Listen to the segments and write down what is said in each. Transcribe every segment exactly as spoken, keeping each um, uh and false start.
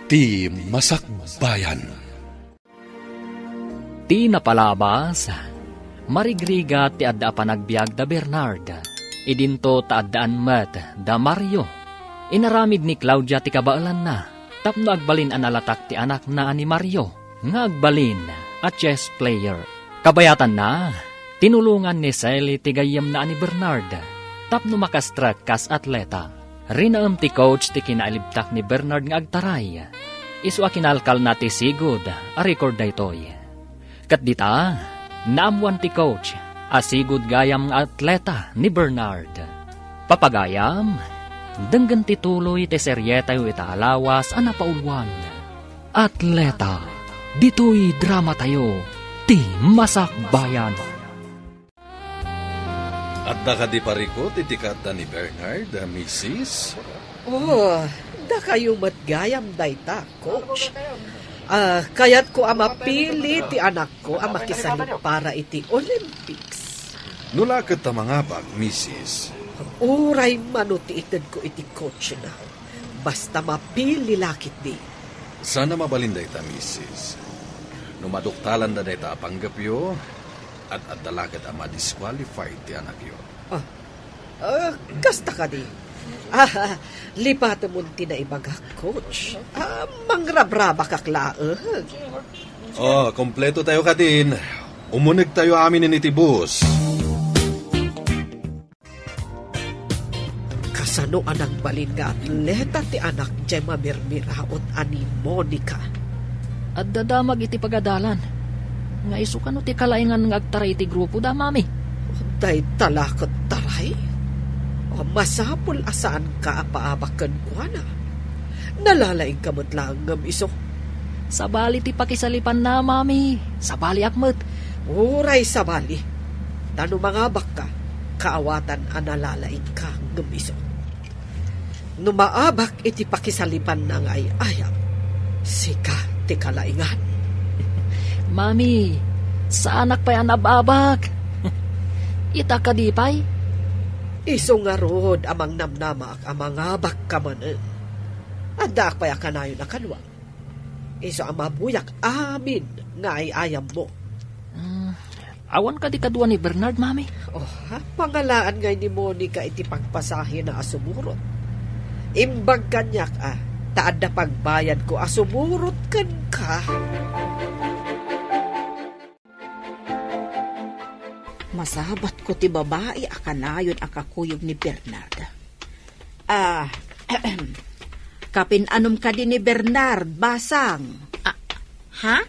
Ti Masakbayan. Ti napalabas, marigrigat ti adda a panagbiag da Bernard. Idinto ta addaan met da Mario. Inaramid ni Claudia ti kabaelanna tapno agbalin a nalatak ti anakna a ni Mario nga agbalin a chess player. Kabayatanna, tinulongan ni Sally ti gayyemna a ni Bernard tapno makastrek kas atleta. Rinaem ti coach ti kinailibtak ni Bernard nga agtaray. Isu a kinalkalna ti sigud a record daytoy. Ket dita, naammoan ti coach a sigud gayam nga atleta ni Bernard. Papagayam, denggen ti tuloy ti serietayo ita a lawas a napauluan. Atleta, ditoy dramatayo, ti Masakbayan. Adda kadi parikut iti kaadda ni Bernard, a misis? Oh, dakayo met gayam dayta, coach. Ah, kayatko a mapili ti anakko a makisalip para iti Olympics. No la ket ta mangabak, misis. Uray mano ti itedko iti coachna. Basta mapili la ketdi. Saan a mabalin dayta, misis. No maduktalanda dayta a panggepyo, ad-adda la ket a ma-disqualified ti anakyo. Ah, ah, kasta kadi. Ah, lipatemon ti naibagak, coach. Ah, mangrabrabakak laeng. Oh, kompleto tayo kadin. Umuneg tayo amin iti bus. Kasano a nagbalin nga atleta ti anak jay mamirmiraot a ni Monica? Adda damag iti pagadalan. Nga isu kano ti kalaingan nga agtaray iti grupo da, mami? Dayta la ket taray? O, masapul a saanka a paabak kenkuana. Nalalaingka met laeng ngem isu. Sabali ti pakisalipanna, mami. Sabaliak met. Uray sabali. Ta no mangabakka, kaawatan a nalalaingka ngem isu. No maabak iti pakisalipanna nga ay-ayam, sika ti kalaingan. Mami, saanak pay a nab-abak. Ita kadi pay? Isu ngarud a mangnamnamaak a mangabakka manen. Addaak pay a kanayon a kaduak. Isu a mabuyak amin nga ay-ayammo. Mm, awan kadi kadua ni Bernard, mami? Oh, ha? Pangalaan ngay ni Monica iti pagpasahina a sumurot. Imbag kaniak a, ta adda pagbayadko a sumurot kenka. Masabatko ti babai a kanayon a kakuyog ni Bernard. Ah, kapin-anom kadi ni Bernard, basang? Ah, ha?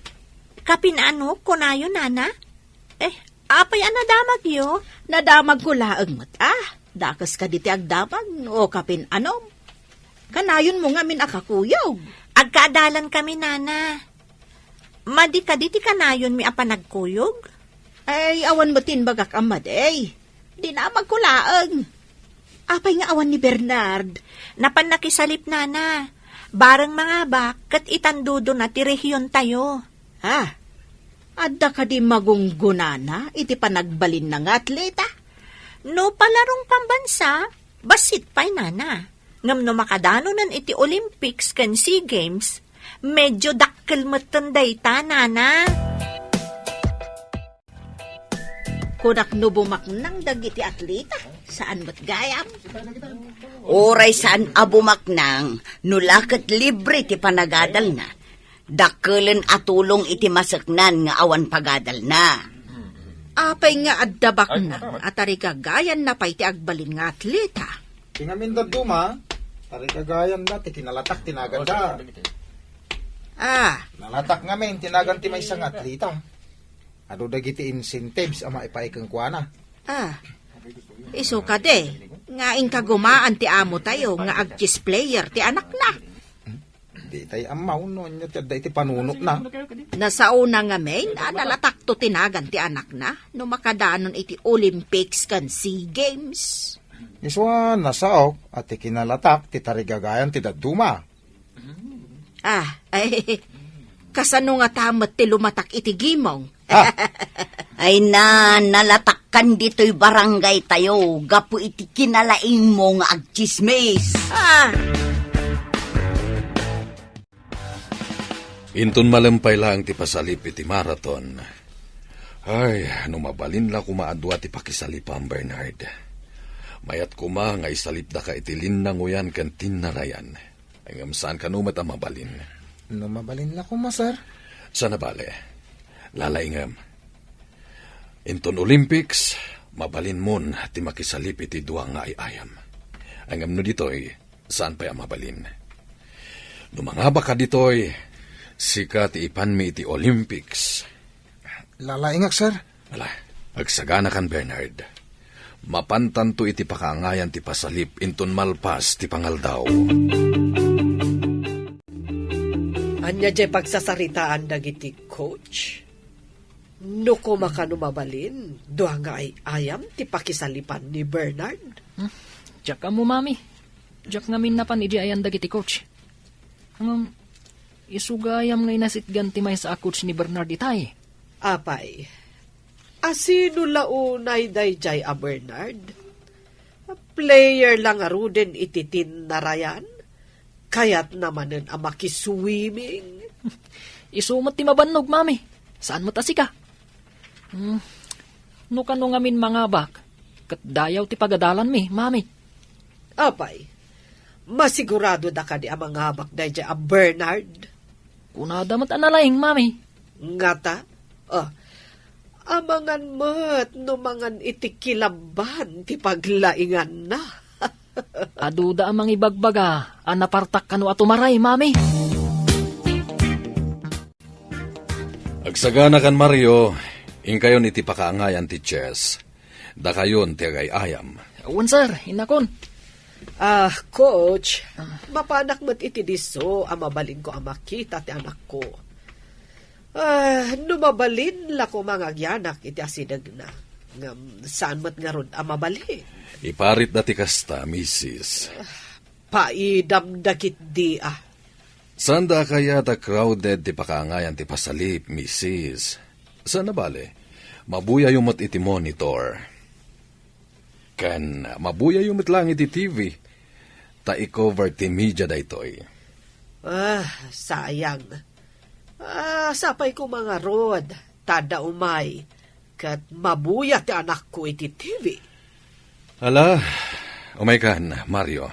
Kapin-ano, kunayo, nana? Eh, apay a nadamagyo? Nadamagko laeng met, ah. Dakes kadi ti agdamag, o kapin-anom. Kanayonmo ngamin a kakuyog. Agkaadalan kami, nana. Madi kadi ti kanayonmi a panagkuyog? Ay, awan met ti imbagak a madi. Dinamagko laeng. Apay nga awan ni Bernard? Napan nakisalip, nana. Bareng mangabak, ket itandodona ti rehiontayo. Ah, adda kadi magunggonana iti panagbalinna nga atleta? No palarong pambansa, bassit pay, nana. Ngem no makadanonen iti Olympics ken Sea Games, medyo dakkel metten dayta, nana. Kunak no bumaknang dagiti atleta, saan met gayam? Uray saan a bumaknang, no la ket libre ti panagadalna. Dakkelen a tulong iti maseknan nga awan pagadalna. Apay nga adda baknang a tarigagayanna pay ti agbalin nga atleta? Ti ngamin dadduma, tarigagayanna ti kinalatak ti naganda. Ah. Nalatak ngamin ti nagan ti maysa nga atleta. Adu dagiti incentives a maipaay kenkuana. Ah, isu kadi, nga inkagumaan ti amo tayo nga ag-chess player ti anakna. Ditay ammaw no anya ti adda iti panunotna. Nasaona ngamin a nalatakto ti nagan ti anakna no makadanon iti Olympics ken Sea Games. Isu a nasaok a ti kinalatak ti tarigagayan ti dadduma. Ah, ay, kasano ngata met ti lumatak iti gimong? Ah. Ay na, nalatakkan ditoy barangay tayo gapu iti kinalaingmo nga agtsismis. Ah. Inton malem pay laeng ti pasalip iti marathon. Ay, no mabalin la koma a dua ti pakisalipam, Bernard. Mayat koma nga isalipdaka iti linnangoyan ken tinnarayan. Ngem saan kano met a mabalin. No mabalin la koma, sir. Saan a bale. Lalaingem. Inton Olympics, mabalinmon ti makisalip iti dua nga ay-ayam. Ngem no ditoy, saan pay a mabalin. No mangabaka ditoy, sika ti ipanmi iti Olympics. Lalaingak, sir. Ala, agsaganakan, Bernard. Mapantanto iti pakaangayan ti pasalip inton malpas ti pangaldaw. Ania jay pagsasaritaan dagiti coach? No koma kano mabalin, dua nga ay-ayam ti pakisalipan ni Bernard? Hmm, diak ammo, mami. Diak ngamin napan idi ayan dagiti coach. Ngem, isu gayam nga inasitgan ti maysa a coach ni Bernard itay. Apay, asino la unay daydiay a Bernard? Player la ngaruden iti tinnarayan? Kayatna manen a makiswimming? Isu met ti mabannog, mami. Saan met a sika. Hmm, no kano ngamin mangabak, ket dayaw ti pagadalanmi, mami. Apay, masiguradoda kadi a mangabak daydiay a Bernard? Kunada met a nalaing, mami. Ngata? Oh, amangan met no mangan iti kilabban ti paglainganna. Aduda a mangibagbaga a napartak kano a tumaray, mami. Agsaganakan, Mario, inkayon iti pakaangayan ti chess. Dakayon ti agay-ayam. Wen, sir, innakon. Ah, coach, mapanak met iti disso a mabalinko a makita ti anakko. Ah, no mabalin la koma nga agyanak iti asidegna. Ngem saan met ngarud a mabalin. Iparitda ti kasta, misis. Paidamda ketdi a. Saanda a kayat a crowded ti pakaangayan ti pasalip, misis. Saan a bale, mabuyayo met iti monitor. Ken mabuyayo met laeng iti T V, ta i-cover ti media daytoy. Ah, sayang. Ah, sapay koma ngarud, ta adda umay, ket mabuya ti anakko iti T V. Ala, umaykan, Mario.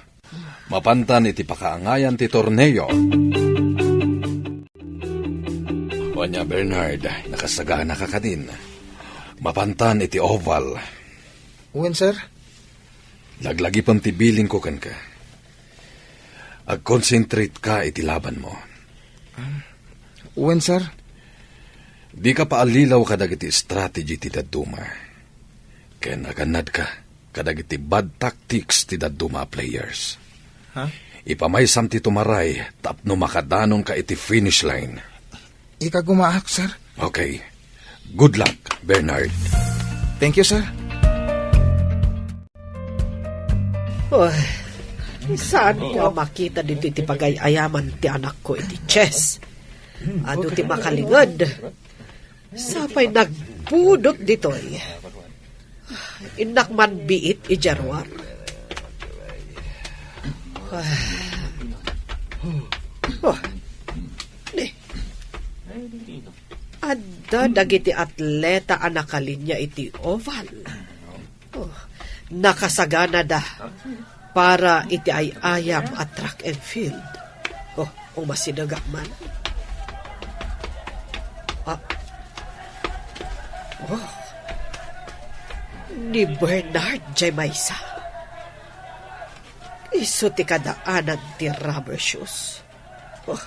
Mapantan iti pakaangayan ti torneo. Ania, Bernard, nakasaganaka kadin. Mapantan iti oval. Wen, sir. Laglagipem ti bilinko kenka. Agconcentrate ka iti labanmo. Wen, sir. Dika paallilaw kadagiti strategy ti dadduma. Ken agannadka kadagiti bad tactics ti dadduma a players. Ha? Ipamaysam ti tumaray tapno makadanonka iti finish line. Ikagumaak, sir. Okay. Good luck, Bernard. Thank you, sir. Uy, saanko a makita ditoy ti pagay-ayaman ti anakko iti chess? Adu ti makalinged. Sapay nagbudot ditoy. Innak man biit idiay ruar. Oh. Ni. Adda dagiti atleta a nakalinya iti oval. Oh, nakasaganada para iti ay-ayam a track and field. Oh, umasidegak man. Ah. Oh. Ni Bernard jay maysa. Isu ti kadaanan ti rubber shoes. Oh.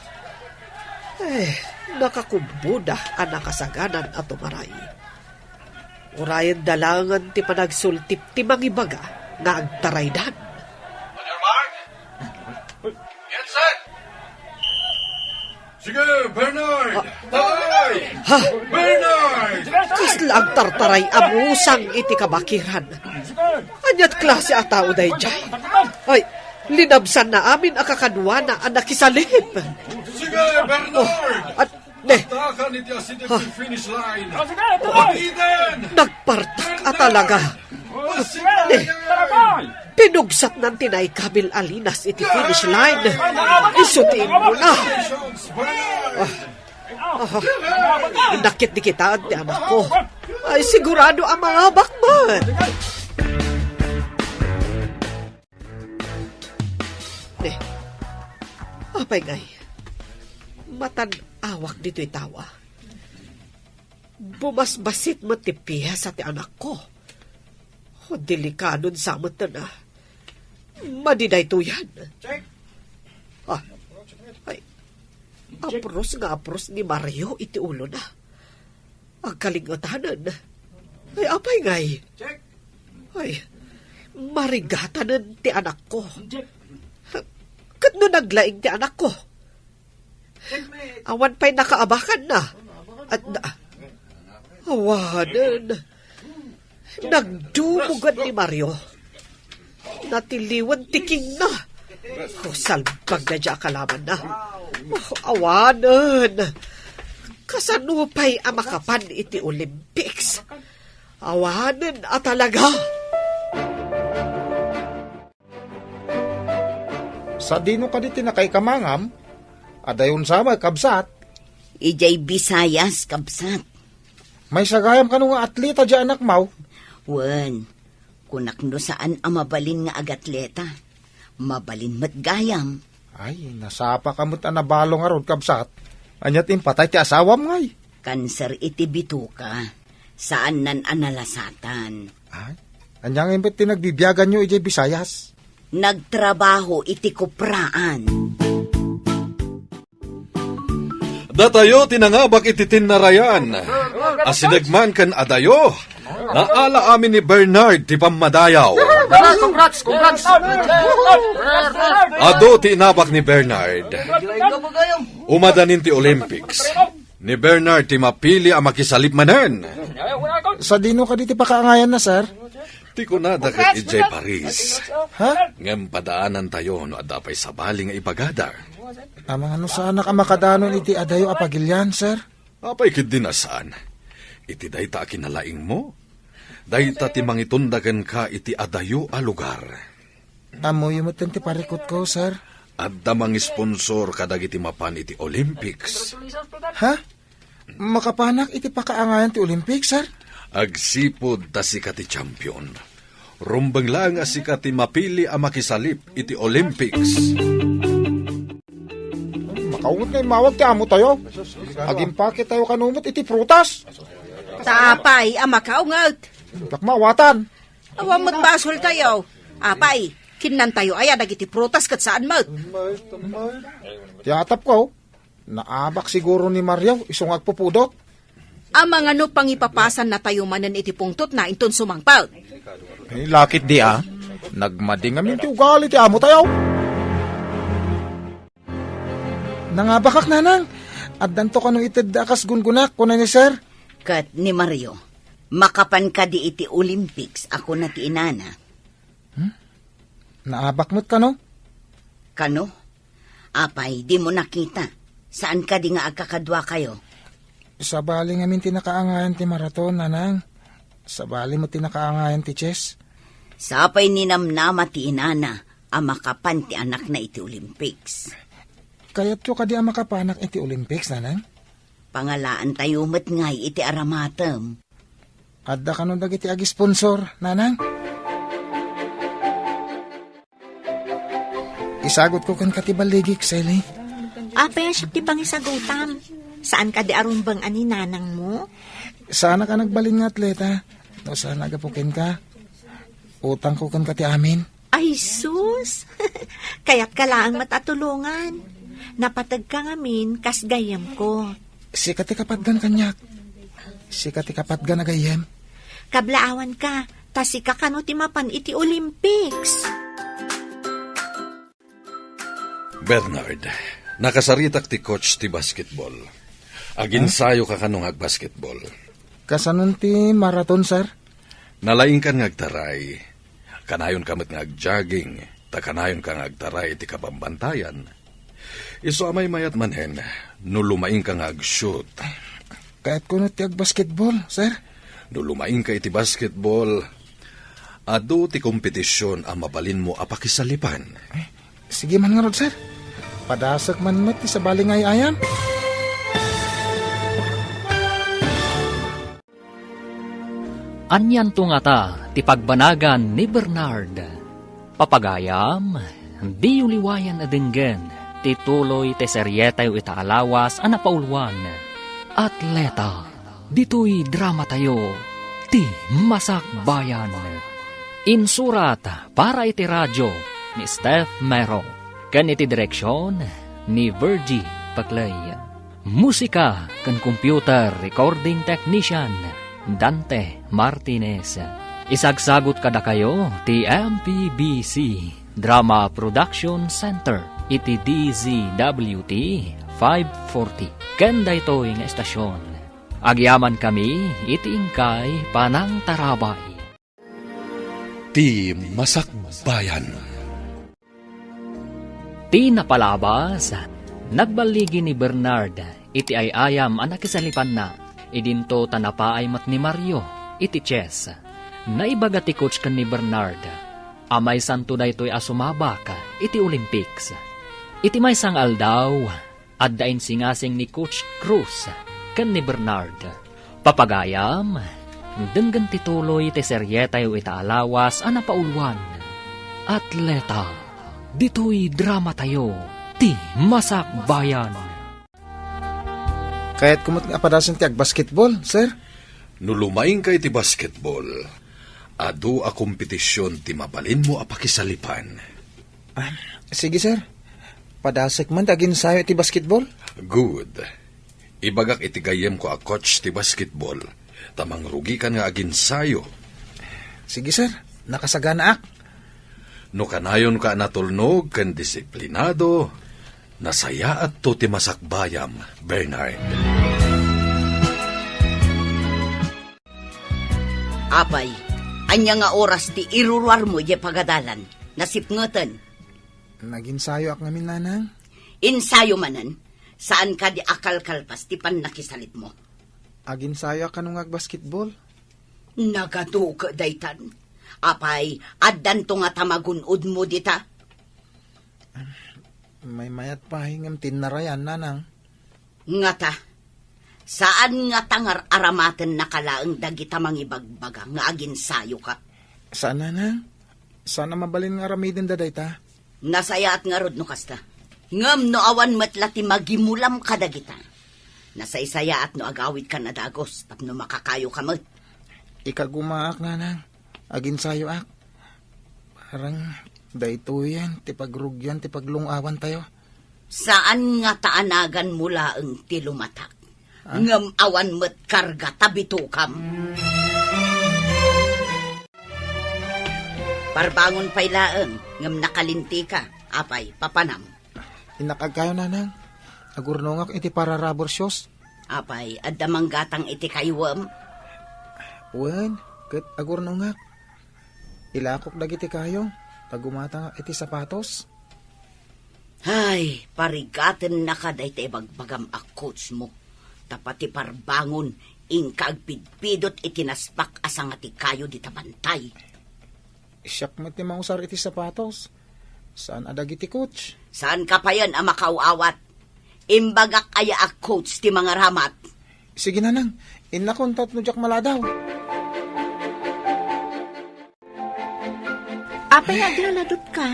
Eh, nakakubboda a nakasaganan a tumaray. Urayenda laengen ti panagsultip ti mangibaga nga agtaraydan. Father Mark? Yes, sir. Sige, Bernard! Ah. Taray! Ha? Bernard! Kasla agtartaray a musang iti kabakiran. Aniat klase a tao daydiay? Ay, linabsanna amin a kakaduana a nakisalip. Sige, Bernard! Oh, at, ne. Agtakan iti asideg ti finish line. Oh, sige, tuloy! Eden! Nagpartak a talaga. Oh, sige, ne. Bernard! Pinugsatnan ti naikabil a linas iti finish line. Isu ti immuna. Congratulations, Bernard! Ah. Ah, nakit di kitaen ti anakko. Ay, sigurado a mangabak man. Ne, apay ngay, matan-awak ditoy tawa. Bumasbasit met ti piesa ti anakko. O, delikadon sa met na. Madi daytoyan. Ah, ay, apros nga apros ni Mario iti ulona. Agkalingetanen. Ay, apay ngay? Ay, marigatanen ti anakko. Ket no naglaing ti anakko? Awan pay nakaabakanna. At na, awanen. Nagdumugan ni Mario. Natiliwen ti kingna. O, salbag na dia kalamanna. O, awanen. Kasano pay a makapan iti Olympics? Awanen a talaga. Sadino kadi ti nakaikamangam? Adayon sa met, kabsat. Idiay Visayas, kabsat. Maysa gayam kano nga atleta diay anakmo? Wen, kunak no saan a mabalin nga agatleta. Mabalin met gayam. Ay, nasapaka met a nabalo ngarud, kabsat. Ania ti impatay ti asawam ngay? Kanser iti bituka. Saannan a nalasatan. Ay, ania ngay met ti nagbibiaganyo idiay Visayas? Nagtrabaho iti kupraan. Datayo ti nangabak iti tinnarayan. Asideg man ken adayo, naala amin ni Bernard ti pammadayaw. Congrats, congrats, congrats. Adu ti inabak ni Bernard. Umadanin ti Olympics. Ni Bernard ti mapili a makisalip manen. Sadino kadi ti pakaangayanna, sir? Ti kunada ket idiay Paris. Ha? Ngem padaanantayo no adda pay sabali nga ibagada. Amangan no saanak a makadanon iti adayo a pagilian, sir? Apay ketdi a saan? Iti dayta a kinalaingmo, dayta ti mangitunda kenka iti adayo a lugar. Ammoyo metten ti parikutko, sir. Adda mangisponsor kadagiti mapan iti Olympics. Ha? Makapanak iti pakaangayan ti Olympics, sir? Agsipud ta sika ti champion. Rumbeng laeng a sika ti mapili a makisalip iti Olympics. Makaunget nga immawag ti amo tayo. Agimpake tayo kano met iti prutas. Ta apay a makaunget? Dakmawatan. Awan met basol tayo. Apay, kinnantayo aya dagiti prutas ket saan met? Ti atap ko, naabak siguro ni Mario isu nga agpupudot. Amangan no pangipapasan natayo manen iti pungtotna inton sumangpet. Eh, lakit di a. Nagmadi ngamin ti ugali ti amo tayo. Nangabakak, nanang. Addanto kano itedda a kas gungunak, kuna ni sir. Ket ni Mario, makapan kadi iti Olympics a kuna ti inana. Hmm? Naabak met kano? Kano? Apay, dimo nakita? Saan kadi nga agkakaduakayo? Sabali ngamin ti nakaangayan ti maraton, nanang. Sabali met ti nakaangayan ti chess. Sapay ninamnama ti inana a makapan ti anakna iti Olympics. Kayatyo kadi a makapanak iti Olympics, nanang? Pangalaantayo met ngay iti aramatem. Adda kano dagiti agisponsor, nanang? Isagutko kenka ti balligik, Sally. Apay a siak ti pangisagutam? Saan kadi a rumbeng a ni nanangmo? Saanak a nagbalin nga atleta. No saan a gapu kenka, utangko kenka ti amin. Ay, sus! Kayatka laeng met a tulongan. Napategka ngamin kas gayyemko. Sika ti kapatgan kaniak. Sika ti kapatgan a gayyem. Kablaawanka, ta sika kano ti mapan iti Olympics. Bernard, nakasaritak ti coach ti basketball. Aginsayoka kano nga agbasketball. Kasanon ti maraton, sir? Nalaingkan nga agtaray. Kanayonka met nga agjogging, ta kanayonka nga agtaray iti kabambantayan. Isu a maymayat manen, no lumaingka nga agshoot. Kayatko no ti agbasketball, sir. No lumaingka iti basketball, adu ti kompetisyon a mabalinmo a pakisalipan. Eh, sige man ngarud, sir. Padasek man met ti sabali nga ay-ayam. Anianto ngata ti pagbanagan ni Bernard? Papagayam, diyo liwayan a denggen ti tuloy ti serietayo ita a lawas a napauluan, Atleta. Ditoy dramatayo, Ti Masakbayan. Insurat para iti radio ni Steph Mero ken iti direksion ni Virgie Paclay. Musika ken computer recording technician, Dante Martinez. Isagsagut kadakayo ti M P B C Drama Production Center iti D Z W T five forty. Ken daytoy nga estasion, agyamankami iti inkay panangtarabay. Ti Masakbayan. Ti napalabas, nagballigi ni Bernard iti ay-ayam a nakisalipanna. Idinto ta napaay met ni Mario iti chess. Naibaga ti coach ken ni Bernard a maysanto daytoy a sumabak iti Olympics. Iti maysa nga aldaw, adda insingasing ni Coach Cruz ken ni Bernard. Papagayam, denggen ti tuloy ti serietayo ita a lawas a napauluan, Atleta. Ditoy dramatayo, Ti Masakbayan. Kayatko met nga padasem ti agbasketball, sir. No lumaingka iti basketball, adu a kompetision ti mabalinmo a pakisalipan. Ah, sige, sir. Padasek man ti aginsayo iti basketball. Good. Ibagak iti gayyemko a coach ti basketball, ta mangrugikan nga aginsayo. Sige, sir. Nakasaganaak. No kanayonka a natulnog ken disiplinado, nasayaatto ti masakbayam, Bernard. Apay, ania nga oras ti iruruarmo idiay pagadalan? Nasipngeten. Naginsayoak ngamin, nanang. Insayo manen, saan kadi a kalkalpas ti pannakisalipmo? Aginsayoak kano nga agbasketball. Nagaduke daytan. Apay, addanto nga tamagun-odmo dita? Maymayat pay ngem tinnarayan, nanang. Ngata, saan nga tangar aramatennaka laeng dagita mangibagbaga nga aginsayoka? Saan, nanang. Saan a mabalin nga aramidenda dayta. Nasayaat ngarud no kasta. Ngem no awan met la ti magimulam kadagita, nasaysayaat no agawidkan a dagus tapno makakayoka met. Ikagumaak, nanang. Aginsayoak. Parang daytoyen ti pagrugian ti paglung-awantayo. Saan nga ta anaganmo laeng ti lumatak, ah, ngem awan met karga ta bitokam. Parbangon pay laeng, ngem nakalintika. Apay, papanam? Innak agkayo, nanang. Agurnongak iti para-rubber shoes. Apay, adda manggatang iti kayuem? Wen, ket agurnongak. Ilakok dagiti kayo, ta gumatangak iti sapatos. Ay, parigatennaka dayta ibagbagam a coach mo. Ta pati parbangon, inka agpidpidot iti naspak a sanga ti kayo dita bantay. Siak met ti mangusar iti sapatos. Saan a dagiti coach? Saanka payen a makaaw-awat. Imbagak aya a coach ti mangaramat? Sige, nanang. Innakon tapno diak maladaw. Apay nga aglaladutka?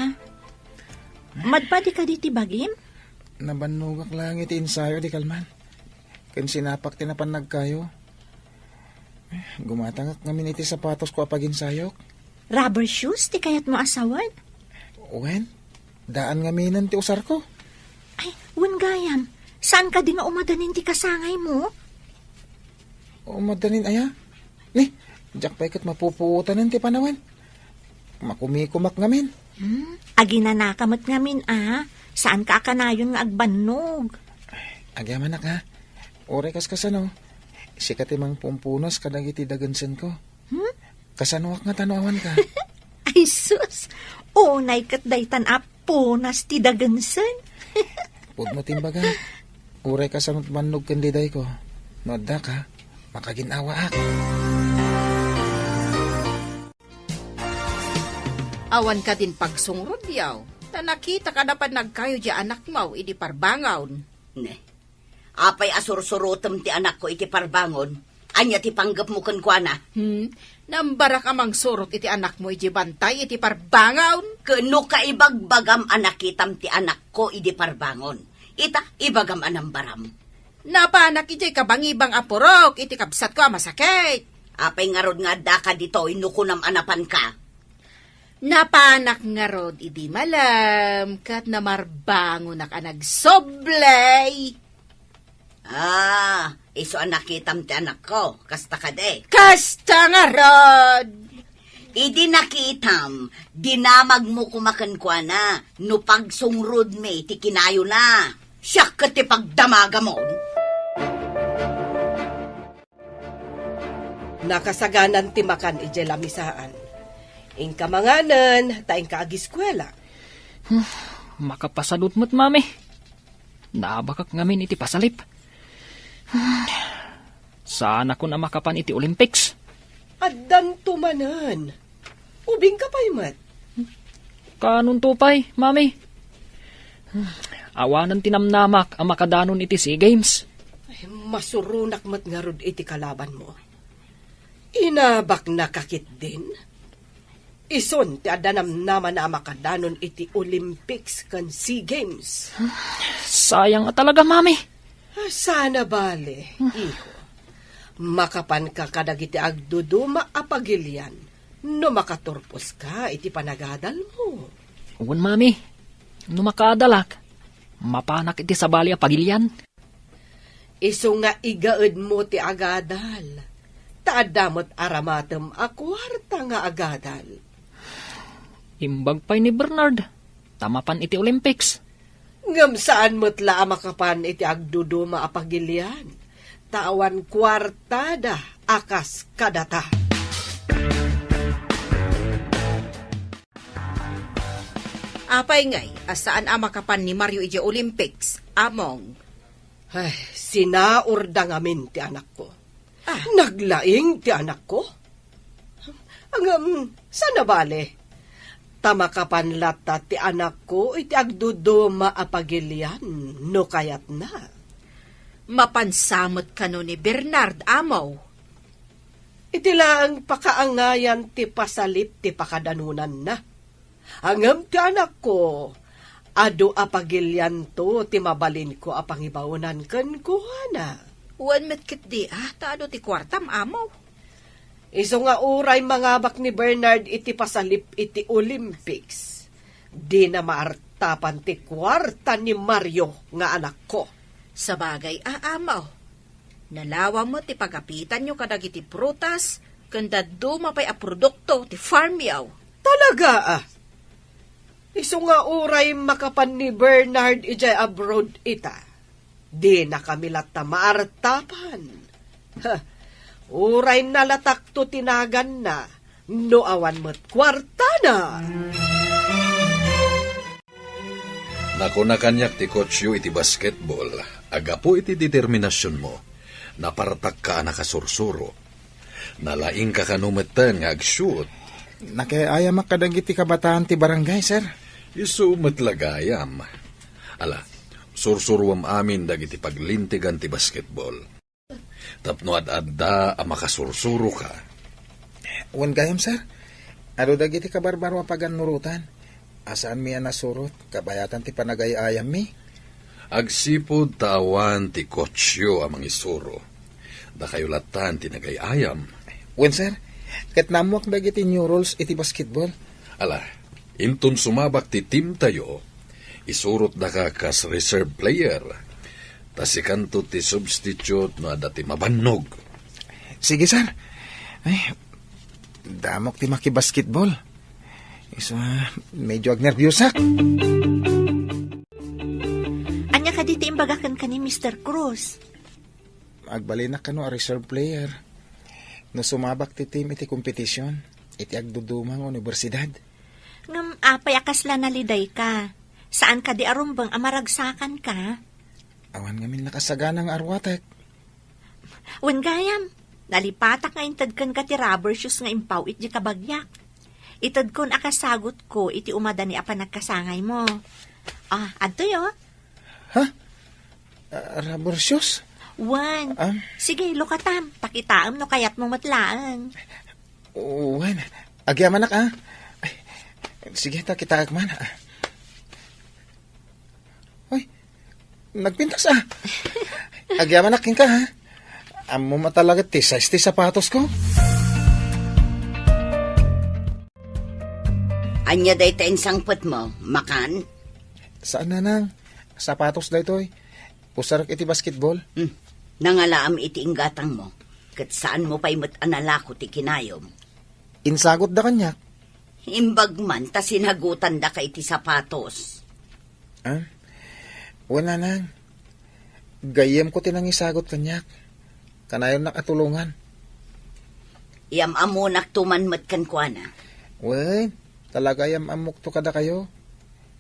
Madpadi kadi ti bagim? Nabannogak laeng iti ensayo di kalman. Ken sinapak ti napan nagkayo. Gumatangak ngamin iti sapatosko a paginsayok. Rubber shoes ti kayatmo a sawen? Wen, daan ngaminen ti usarko. Ay, wen gayam, saan kadi nga umadanin ti kasangaymo? Umadanin aya? Ni, diak pay ket mapupuotanen ti panawen. Makumikumak ngamin. Hmm? Aginanaka met ngamin a, saanka a kanayon nga agbannog. Agyamanak a, uray kas kasano, sika ti mangpumpunas kadagiti dagensenko. Hmm? Kasanoak nga tano awanka? Ay sus, unay ket daytan a punas ti dagensen. Pudno ti imbaga, uray kasano't bannog ken didayko. No addaka, makagin-awaak. Awan kadin pagsungrudyaw, ta nakitaka napan nagkayo di anakmo idi parbangon. Ne, apay a sursurotem ti anakko iti parbangon? Ania ti panggepmo kenkuana? Hmm? Nambarak a mangsurot iti anakmo iti bantay iti parbangon? Ken no kaibagbagam a nakitam ti anakko idi parbangon, ita, ibagam a nambaram. Napanak idiay kabangibang a purok iti kabsatko a masakit. Apay ngarud nga addaka ditoy no kunam a napanka? Napanak ngarud idi malem ket namarbangonak a nagsublay. Ah, isu a nakitam ti anakko, kasta kadi? Kasta ngarud! Idi nakitam, dinamagmo koma kenkuana no pagsungrudmi ti kinayona. Siak ket ti pagdamagamon. Nakasaganan ti makan idiay lamisaan. Inka manganen, ta inka agiskuela. Hmm, makapasadut met, Mami. Naabakak ngamin iti pasalip. Hmm, saanakon a makapan iti Olympics. Addanto manen. Ubingka pay met. Kanonto pay, Mami? Hmm, awanen ti namnamak a makadanon iti SEA Games. Ay, masuronak met ngarud iti kalabanmo. Inabaknaka ketdin? Isun ti adda namnamana a makadanon iti Olympics ken SEA Games. Sayang a talaga, Mami. Ah, sana bale, iho. Makapanka kadagiti agduduma a pagilian no makaturposka iti panagadalmo. Wen, Mami. No makaadalak, mapanak iti sabali a pagilian. Isu nga igaedmo ti agadal, ta adda met aramatem a kuarta nga agadal. Imbag pay ni Bernard, ta mapan iti Olympics. Ngem saan met la a makapan iti agduduma a pagilian, ta awan kuartada a kas kadata. Apay ngay a saan a makapan ni Mario idiay Olympics, Among? Ay, sinaurda ngamin ti anakko. Ah. Naglaing ti anakko? Ngem, saan a bale? Ta makapan latta ti anakko iti agduduma a pagilian no kayatna. Mapansa met kano ni Bernard, Amo? Iti laeng pakaangayan ti pasalip ti pakadanonanna. Ngem ti anakko, adu a pagilianto ti mabalinko a pangibaonan kenkuana. Wen met ketdi, ah, ta adu ti kuartam, Amo. Isu nga uray mangabak ni Bernard iti pasalip iti Olympics, dina maartapan ti kuarta ni Mario nga anakko. Sabagay, ah, Amo. Nalawa met ti pagapitanyo kadagiti prutas ken dadduma pay a produkto ti farmyo. Talaga, ah? Isu nga uray makapan ni Bernard idiay abroad ita, dinakami latta maartapan. Ha, uray nalatakto ti naganna no awan met kuartana. Nakuna kaniak ti coachyo iti basketball, a gapu iti determinasionmo, napartakka a nakasursuro. Nalaingka kano metten nga ag-shoot. Nakiay-ayamak kadagiti kabataan ti barangay, sir. Isu met la gayam. Ala, sursuruem amin dagiti paglintegan ti basketball. Tapno ad-adda a makasursuroka. Wen gayam, sir. Adu dagiti kabarbaro a pagannurotan a saanmi a nasurot kabayatan ti panagay-ayammi. Agsipud ta awan ti coachyo a mangisuro, dakayo lattan ti nagay-ayam. Wen, sir. Ket naammoak dagiti new rules iti basketball. Ala, inton sumabak ti teamtayo, isurotdaka kas reserve player. Ta sikanto ti substitute no adda ti mabannog. Sige, sir. Ay, damok ti makibasketball. Isu, ah, medyo agnerbiusak. Ania kadi ti imbaga kenka ni Mister Cruz? Agbalinak kano a reserve player no sumabak ti team iti kompetisyon iti agduduma nga universidad. Ngem apay a kasla nalidayka? Saan kadi a rumbeng a maragsakanka? Awan ngamin nakasagana nga arwatek. Wen gayam, nalipatak nga inted kenka ti rubber shoes nga impaw iti kabagiak. Itedkon a kasagutko iti umadani a panagkasangaymo. Ah, adtoyo. Ha? Ah, rubber shoes? Wen. Ah? Sige, lukatam. Ta kitaem no kayatmo met laeng. Wen, agyamanak, ah. Ay, sige, ta kitaek man, ah. Ay, nagpintas, ah. Agyamanak kenka, ha? Ammom a talaga ti size ti sapatosko. Ania dayta insangpetmo? Makan? Saan, nanang. Sapatos daytoy. Usarek iti basketball. Hmm. Nangalaam iti inggatangmo, ket saanmo pay met a nalako ti kinayom. Insagutda kaniak. Imbag man ta sinagutandaka iti sapatos. Ah? Wen, nanang. Gayyemko ti nangisagut kaniak. Kanayonnak a tulongan. Iyam-ammonakto man met kenkuana. Wen, talaga iyam-ammokto kadakayo.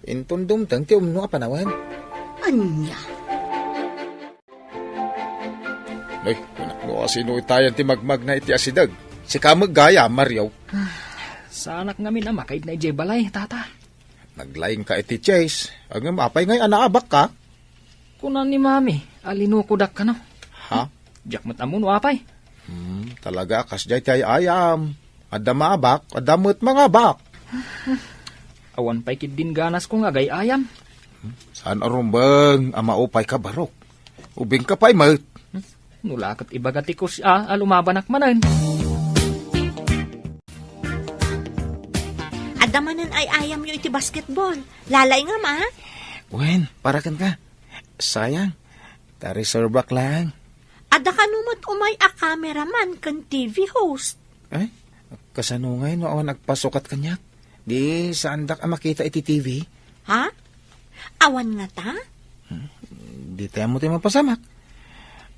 Inton dumteng ti umno a panawen. Ania? Ay, anak, no asino itayan ti magmagna iti asideg? Sika met gayam, Mario. Saanak ngamin a makaidna idiay balay, tata. Naglaingka iti chess. Ngem apay ngay a naabakka? Kuna ni Mami a linukodak kano. Ha? Diak met ammo no apay. Hmm, talaga a kasdiay ti ay-ayam. Adda maabak, adda met mangabak. Awan pay ketdin ganasko nga agay-ayam. Saan a rumbeng a maupayka, Barok? Ubingka pay met. Hmm? No la ket ibaga ti coach a, a lumabanak manen. Adda manen ay-ayamyo iti basketball. Lalaingam, a? Wen, para kenka. Sayang. Ta reservak laeng. Adda kano met umay a cameraman ken T V host. Ay, kasano ngay no awan agpasukat kaniak? Di saandak a makita iti T V? Ha? Awan ngata? Hmm, di tayo mo tayo mapasamak.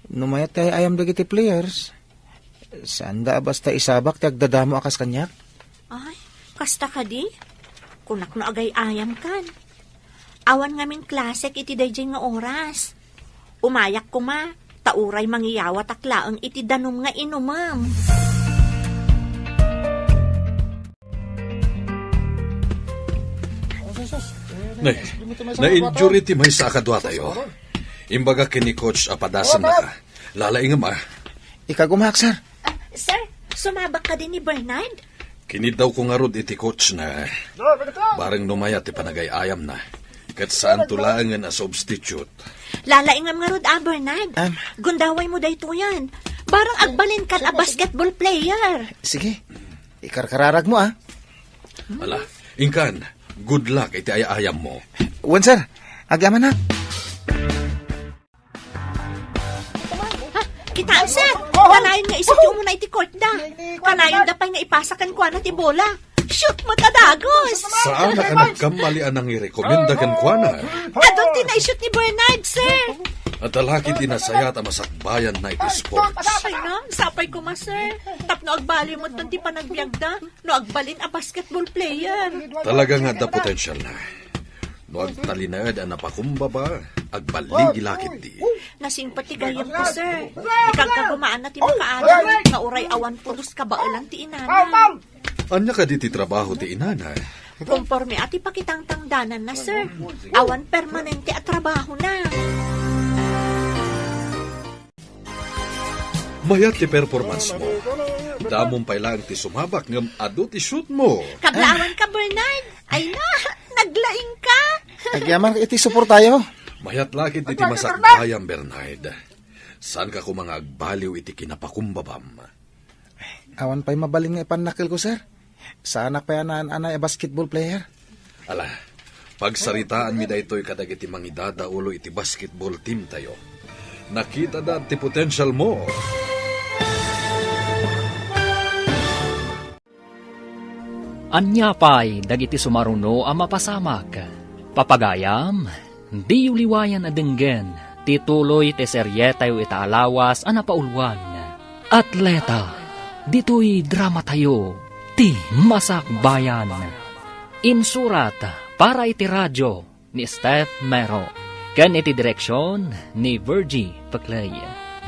No mayat tayo ayam dagiti players, saanda a basta isabak ti agdadamo a kas kaniak? Ay, kasta kadi? Kunak no agay-ayam kan. Awan ngamin klasek iti daydiay nga oras. Umayak koma, ta uray mangiyawatak laeng iti danum nga inumem. Nay, na-injury ti maysa a kaduatayo. Imbaga ken ni coach a padasennaka. Lalaingem a. Ikagumaak, sir. Ah, sir, sumabak kadi ni Bernard? Kiniddawko ngarud iti coach na. Bareng no mayat ti panagay-ayamna. Ket saanto laengen a substitute. Lalaingem ngarud a, Bernard. Am. Gundawaymo daytoyen. Bareng agbalinkan a basketball player. Sige. Ikarkararagmo, a. Ala, inkan, good luck iti ay-ayammo. Wen, sir. Agyamanak. Ha, kitaem, sir. Kanayon nga isut ti umuna iti court da. Kanayonda pay nga ipasa kenkuana ti bola. Shoot met a dagus! Saan a nagkamali a nangirekomenda kenkuana? Adun ti naisut ni Bernard, sir. Adda la ketdi nasayat a masakbayanna iti sports. Ay, ngem, sapay koma, sir. Tapno agbaliw met ti panagbiagda no agbalin a basketball player. Talaga nga adda potensialna. No agtalinaed a napakumbaba, agbaligi la ketdi. Nasingpet ti gayyemko, sir. Ikagkagumaanna ti makaadal nga uray awan pulos kabaelan ti inana. Ania kadi ti trabaho ti inana? Konporme a ti pakitangtangdananna, sir. Awan permanente a trabahona. Mayat ti performance mo. Damom pay laeng ti sumabak ngem adu ti shoot mo. Kablaawanka, Bernard. Ay na, naglaingka. Agyaman iti suportayo. Mayat la ketdi ti masakbayan, Bernard. Saanka koma nga agbaliw iti kinapakumbabam. Awan pay mabalin nga ipannakkelko, sir. Saanak pay a naan-anay a basketball player. Ala, pagsaritaanmi daytoy kadagiti mangidadaulo iti basketball team tayo. Nakitada ti potential mo. Ania pay dagiti sumaruno a mapasamak? Papagayam, diyo liwayan a denggen ti tuloy ti serietayo ita a lawas a napauluan. Atleta, ditoy dramatayo, ti Masakbayan. Insurat para iti radio ni Steph Mero, ken iti direksion ni Virgie Peclay.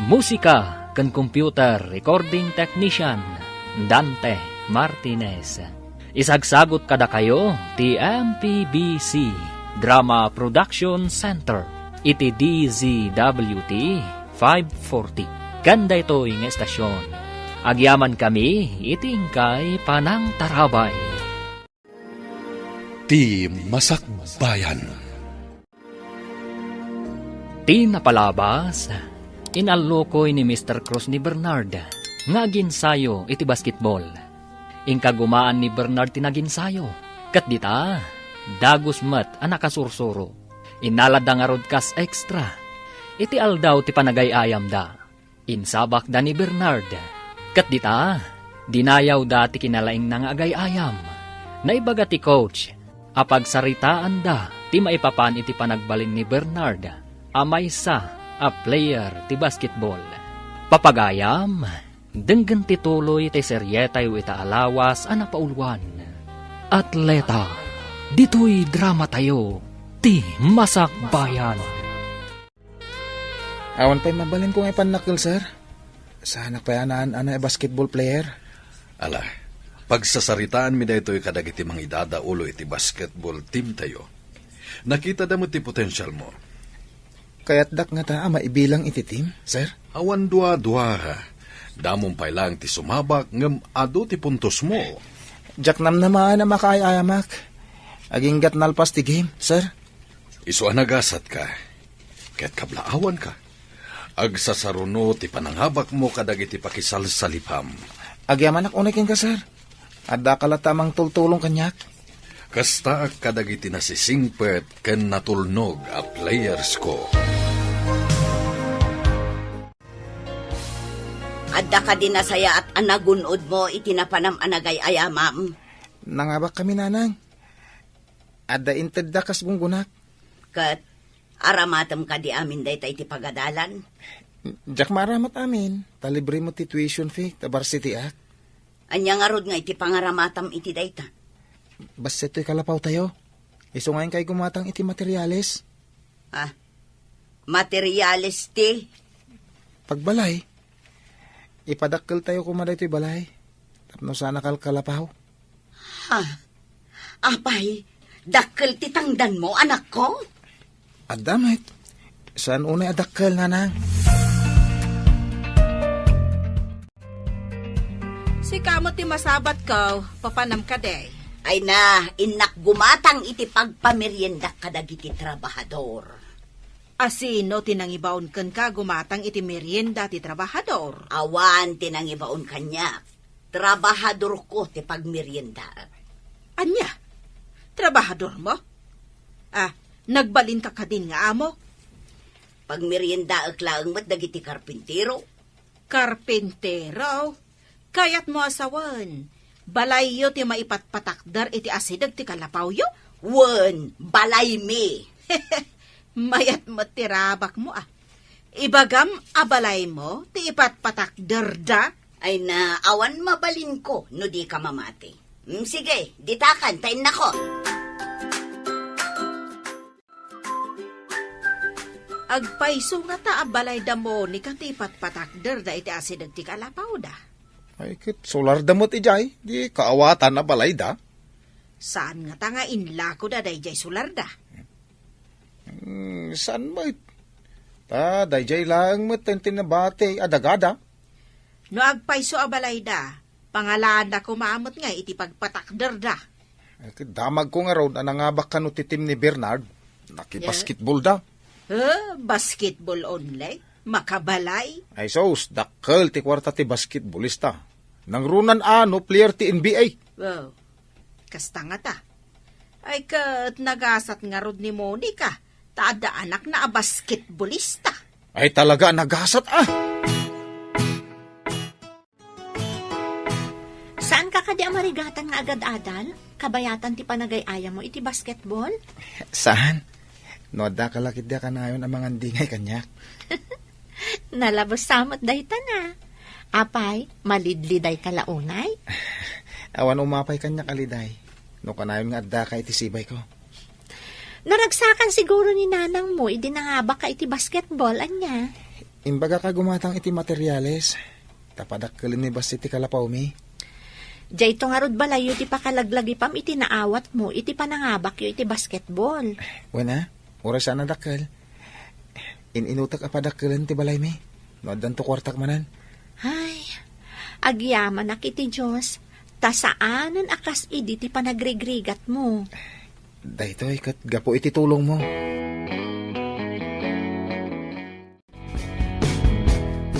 Musika ken computer recording technician, Dante Martinez. Isagsagut kadakayo ti M P B C Drama Production Center iti D Z W T five forty. Ken daytoy nga estasyon, agyamankami iti inkay panangtarabay. Ti Masakbayan. Ti napalabas, inallukoy ni Mister Cruz ni Bernard nga aginsayo iti basketball. Inkagumaan ni Bernard ti naginsayo, ket dita, dagus met a nakasursuro. Innaladda ngarud kas extra iti aldaw ti panagay-ayamda. Insabakda ni Bernard, ket dita, dinayawda ti kinalaingna nga agay-ayam. Naibaga ti coach a pagsaritaanda ti maipapan iti panagbalin ni Bernard a maysa a player ti basketball. Papagayam, denggen ti tuloy ti serietayo ita a lawas a napauluan. Atleta, ditoy dramatayo ti Masakbayan. Awan pay mabalinko nga ipannakkel, sir. Saanak pay a naan-anay a basketball player. Ala, pagsasaritaanmi daytoy kadagiti mangidadaulo iti basketball teamtayo. Nakitada met ti potensialmo. Kayatdak ngata a maibilang iti team, sir? Awan dua-dua. Damom pay laeng ti sumabak ngem adu ti puntosmo. Diak namnamaen a makaay-ayamak. Aginggat nalpas ti game, sir. Isu a nagasatka ket kablaawanka. Agsasaruno ti panangabakmo kadagiti pakisalsalipam. Agyamanak unay kenka, sir. Addaka latta a mangtultulong kaniak. Kastaak kadagiti nasisingpet ken natulnog a playersko. Adda kadi nasayaat a nagun-odmo iti napanam a nagay-ayamam? Nangabakkami, nanang. Adda intedda kas gunggonak. Ket aramatem kadi amin dayta iti pagadalan? Diak maaramat amin, ta libre met ti tuition fee ta varsity-ak. Ania ngarud nga iti pangaramatam iti dayta? Bassit toy kalapawtayo. Isu nga inkay gumatang iti materials. Ah, materials ti? Pagbalay. Ipadakkeltayo koma daytoy balay tapno saan a kalkalapaw. Ha? Apay, dakkel ti tangdanmo, anakko? Adda met. Saan unay a dakkel, nanang? Sika met ti masabatko, papanam kadi? Ay na, innak gumatang iti pagpameriendak kadagiti trabahador. A sino ti nangibaon kenka gumatang iti merienda ti trabahador? Awan ti nangibaon kaniak. Trabahadorko ti pagmeriendaek. Ania? Trabahadormo? Ah, nagbalinka kadin nga amo? Pagmeriendaek laeng met dagiti karpintero. Karpintero? Kayatmo a sawen, balayyo ti maipatpatakder iti asideg ti kalapawyo? Wen, balaymi. Mayat met ti rabakmo, a. Ibagam a balaymo ti ipatpatakderda? Ay na, awan mabalinko no dika mamati. Mm, sige, ditakan, ta innako. Agpayso ngata a balay da Monica ti ipatpatakderda iti asideg ti kalapawda? Ay, ket solarda met idiay, di kaawatan a balayda. Saan ngata nga inlakoda daydiay solarda? Hmm, saan met? Ta daydiay laeng met ti nabati a dagada. No agpayso a balayda, pangalaanda koma met ngay iti pagpatakderda. Eh, ket damagko ngarud a nangabak kano ti team ni Bernard. Nakibasketball da. Eh, basketball only? Makabalay? Ay sus, dakkel ti kuarta ti basketballista. Nangrunan a no player ti N B A. Wow. Kasta ngata. Ay ket nagasat ngarud ni Monica, ta adda anakna a basketballista. Ay talaga a nagasat, a. Saanka kadi a marigatan nga agad-adal? Kabayatan ti panagay-ayammo iti basketball? Saan? No addaka la ketdi a kanayon a mangandingay kaniak. Nalabes sa met dayta na. Apay, malidlidayka la unay? Awan umapay kaniak a liday. No kanayon nga addaka iti sibayko. Naragsakan siguro ni nanangmo idi nangabakka iti basketball, ania? Imbagak a gumatang iti materyales, ta padakkelenmi bassit ti kalapawmi. Dayto ngarud balayyo ti pakalaglagipam iti naawatmo iti panangabakyo iti basketball. Wen a, uray saan a dakkel. In-inutek a padakkelen ti balaymi. No addanto kuartak manen. Ay, agyamanak iti Dios, ta saanen a kas idi ti panagrigrigatmo. Daytoy ket gapu iti tulongmo.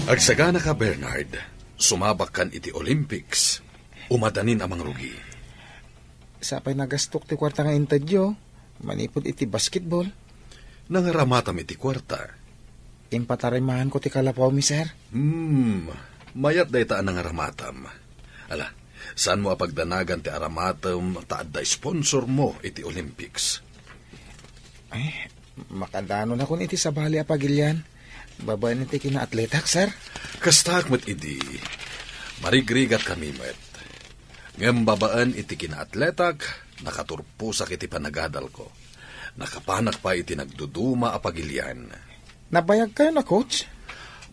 Agsaganaka, Bernard. Sumabakkan iti Olympics. Umadanin a mangrugi. Sapay nagastok ti kuarta nga intedyo, manipud iti basketball. Nangaramatam iti kuarta. Impatarimaanko ti kalapawmi, sir. Hmm, mayat dayta a nangaramatam. Ala, saanmo a pagdanagan ti aramatem ta adda sponsormo iti Olympics. Ay, makadanonakon iti sabali a pagilian. Babaen iti kinaatletak, sir. Kastak met idi. Marigrigatkami met. Ngem babaen iti kinaatletak, nakaturposak iti panagadalko. Nakapanak pay iti nagduduma a pagilian. Nabayagkayon a coach?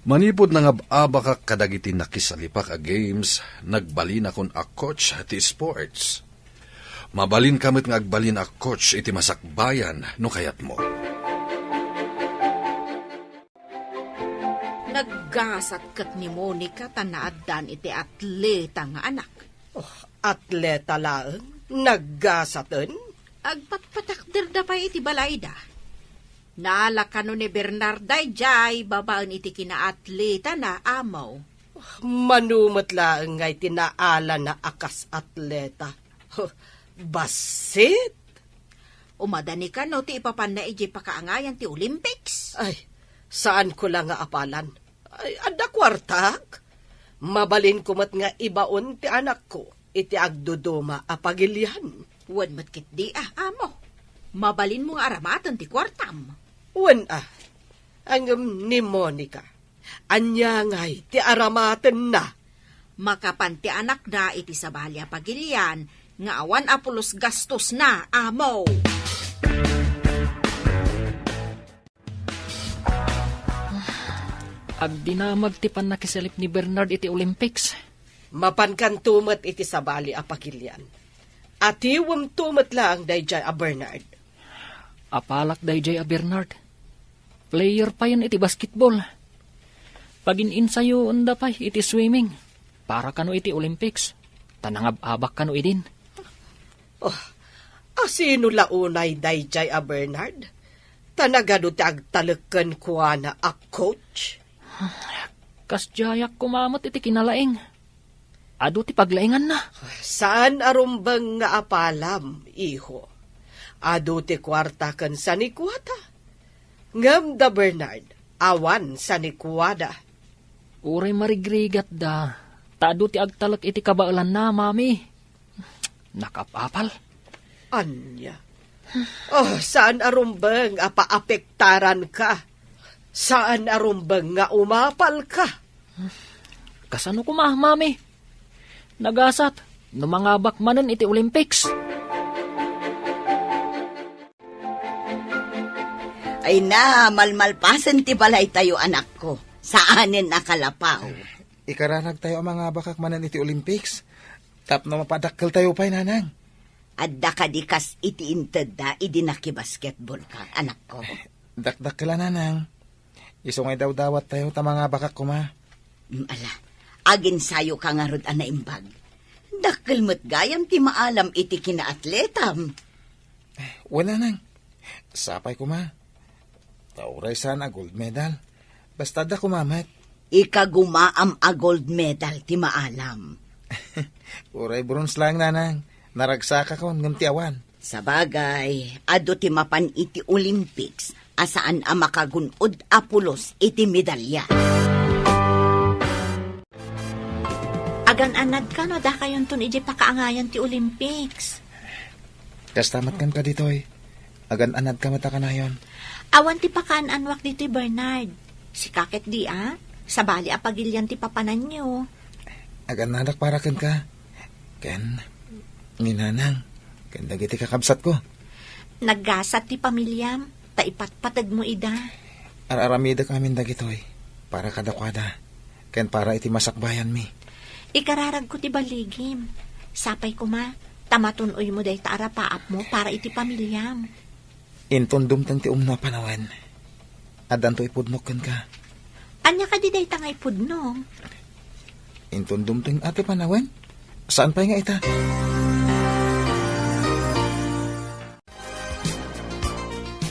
Manipud nangab-abakak kadagiti nakisalipak a games, nagbalinakon a coach ti sports. Mabalinka met nga agbalin a coach iti masakbayan no kayatmo. Naggasat ket ni Monica ta naaddan iti atleta nga anak. Oh, atleta laeng? Naggasaten? Agpatpatakderda pay iti balayda. Naala kano ni Bernard daydiay babaen iti kinaatletana, Amo. Mano met laeng nga iti naalana a kas atleta. Huh, bassit! Umadani kano ti ipapanna idiay pakaangayan ti Olympics? Ay, saanko la nga apalan. Ay, adda kuartak. Mabalinko met nga ibaon ti anakko iti agduduma a pagilian. Wen met ketdi a, Amo. Mabalinmo nga aramaten ti kuartam. Wen a. Ngem ni Monica, ania ngay ti aramatenna? Makapan ti anakna iti sabali a pagilian nga awan a pulos gastosna, Amo. Agdinamag ti pannakisalip ni Bernard iti Olympics. Mapankanto met iti sabali a pagilian. Atiwemto met laeng daydiay a Bernard. Apalak daydiay a Bernard. Player payen iti basketball. Pagin-insayoenda pay iti swimming. Para kano iti Olympics. Ta nangab-abak kano idin. Oh, asino la unay daydiay a Bernard? Ta nagadu ti agtalek kenkuana a coach? Kasdiayak koma met iti kinalaing. Adu ti paglainganna. Saan a rumbeng nga apalam, iho. Adu ti kuarta ken sanikuata. Ngem da Bernard, awan sanikuada. Uray marigrigatda, ta adu ti agtalek iti kabaelanna, Mami. Nakapapal. Ania? Oh, saan a rumbeng a paapektaranka? Saan a rumbeng nga umapalka? Kasano koma, Mami? Nagasat, no mangabak manen iti Olympics. Ay na, malmalpasen ti balaytayo, anakko. Saanen a kalapaw. Ikararagtayo a mangabakak manen iti Olympics. Tapno mapadakkeltayo pay, nanang. Adda kadi kas iti intedda idi nakibasketball ka, anakko? Dakdakkel a, nanang. Isu nga idawdawattayo ta mangabakak koma. Mm, ala, aginsayo ka ngarud a naimbag. Dakkel met gayam ti maalam iti kinaatletam. Wen, nanang. Sapay koma. Ta uray saan a gold medal, basta adda koma met. Ikagumaam a gold medal ti maalam. Uray bronze laeng, nanang. Naragsakakon ngem ti awan. Sabagay, adu ti mapan iti Olympics a saan a makagun-od a pulos iti medalya. Agan-anadka no dakayonton idiay pakaangayan ti Olympics. Kasta met kenka ditoy. Agan-anadka met a kanayon. Awan ti pakaan-anuak ditoy, Bernard. Sika ketdi a, sabali a pagilian ti papananyo. Agan-anadak para kenka. Ken ni nanang, ken dagiti kakabsatko. Naggasat ti pamiliam, ta ipatpategmo ida. Ar-aramidek amin dagitoy para kadakuada, ken para iti masakbayanmi. Ikararagko ti baligim. Sapay koma, ta matun-oymo dayta a rapaapmo para iti pamiliam. Inton dumteng ti umno a panawen, addanto ipudnok kenka. Ania kadi dayta nga ipudno? Inton dumteng a ti panawen? Saan pay nga ita?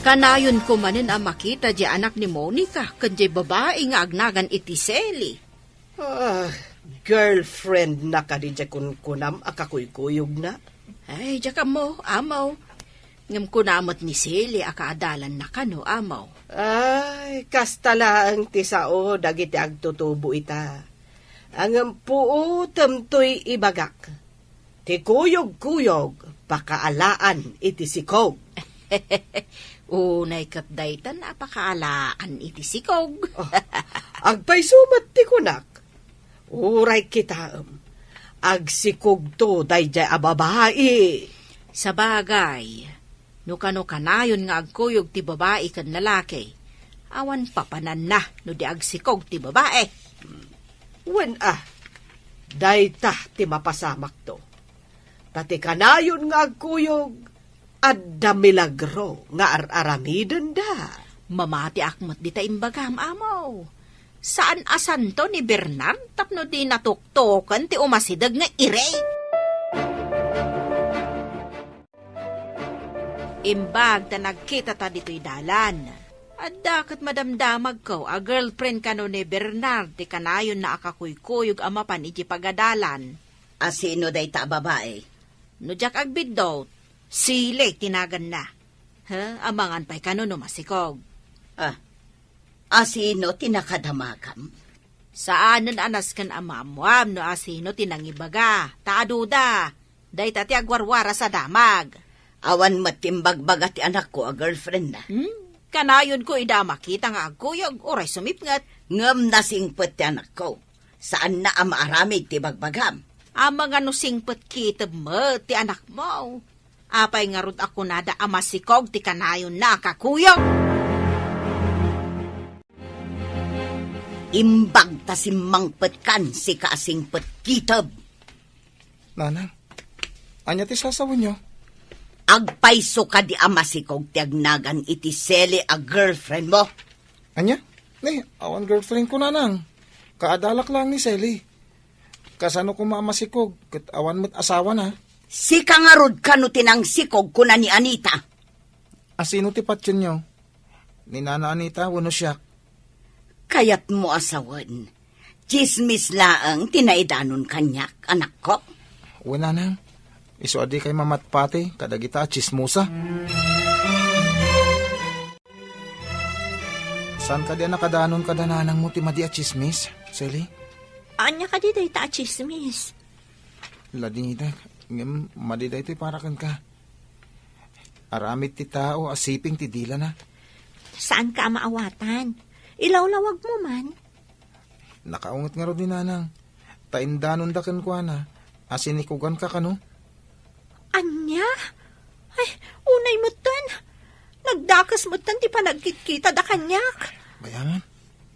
Kanayon ko manen a makita diay anak ni Monica ken diay babai nga agnagan iti Sally. Ah, girlfriend na kadi diay kunkunam a kakuykuyogna? Ay, diak ammo, Amaw. Ngem kuna met ni Sally a kaadalanna kano, Amaw. Ay, kasta laeng ti sao dagiti agtutubo ita. Ngem puotem toy ibagak. Ti kuyogkuyog, pakaalaan iti sikog. Unay ket daytan a pakaalaan iti sikog. Oh, agpayso met ti kunak. Uray kitaem, agsikogto daydiay a babai. Sabagay, no kano kanayon nga agkuyog ti babai ken lalaki, awan papananna no di agsikog ti babai. Wen a, dayta ti mapasamakto. Ta ti kanayon nga agkuyog, adda milagro nga ar-aramidenda. Mamatiak met dita imbagam, Amaw. Saan a santo ni Bernard tapno di natuktoken ti umasideg nga iri. Imbag ta nagkitata ditoy dalan, adda ket madamdamagko a girlfriend kano ni Bernard ti kanayonna a kakuykuyog a mapan iti pagadalan. A sino dayta a babai? No diak agbiddut, Sally ti naganna. Ha, amangan pay kano no masikog. Ah, a sino ti nakadamagam? Saanen a nasken a maammoam no a sino ti nangibaga, ta aduda. Dayta ti agwarwaras a damag. Awan met ti imbagbaga ti anakko a girlfriendna. Hmm? Kanayonko ida a makita nga agkuyog, uray sumipnget. Ngem nasingpet ti anakko. Saanna a maaramid ti bagbagam. Amangan no singpet kiteb met ti anakmo. Apay ngarud a kunada a masikog ti kanayonna a kakuyog? Imbag ta simmangpetkan, sika a singpet kiteb. Nanang, ania ti sasawenyo? Agpayso kadi a masikog ti agnagan iti Sally a girlfriendmo? Ania? Ni, awan girlfriendko, Nanang. Kaadalak laeng ni Sally. Kasano koma a masikog, ket awan met asawana? Sika ngarud kano ti nangsikog, kuna ni Anita. A sino ti patienyo? Ni Nana Anita wenno siak? Kayatmo a sawen, tsismis laeng ti naidanon kaniak, anakko? Wen, Nanang. Isu a dikay mamatpati kadagita a tsismosa. Saan kadi a nakadanon kada nanangmo ti madi a tsismis, Sally? Ania kadi dayta a tsismis? Ladidak, ngem madi daytoy para kenka. Aramid ti tao a siping ti dilana. Saanka a maawatan. Ilawlawagmo man. Nakaunget ngarud ni Nanang. Ta indanonda kenkuana a sinikuganka kano. Ania? Ay, unay metten. Nagdakes metten ti panagkitkitada kaniak. Bayaman,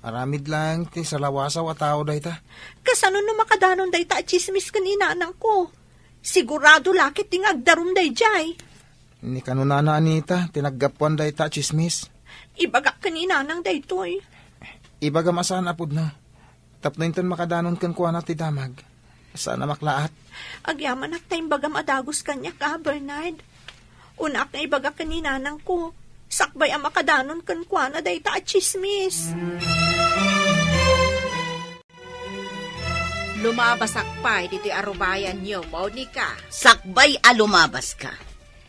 aramid laeng ti salawasaw a tao dayta. Kasano no makadanon dayta a tsismis ken ni nanangko? Sigurado la ketdi nga agdarum daydiay. Ni kano Nana Anita ti naggapuan dayta a tsismis. Ibagak ken ni nanang daytoy. Ibagam a saan a pudno. Tapno inton makadanon kenkuana ti damag, saan a maklaat. Agyamanak ta imbagam a dagus kaniak, a, Bernard. Unaak nga ibagak ken ni nanangko, sakbay a makadanon kenkuana dayta a tsismis. Lumabasak pay ditoy arubayanyo, Monica. Sakbay a lumabaska,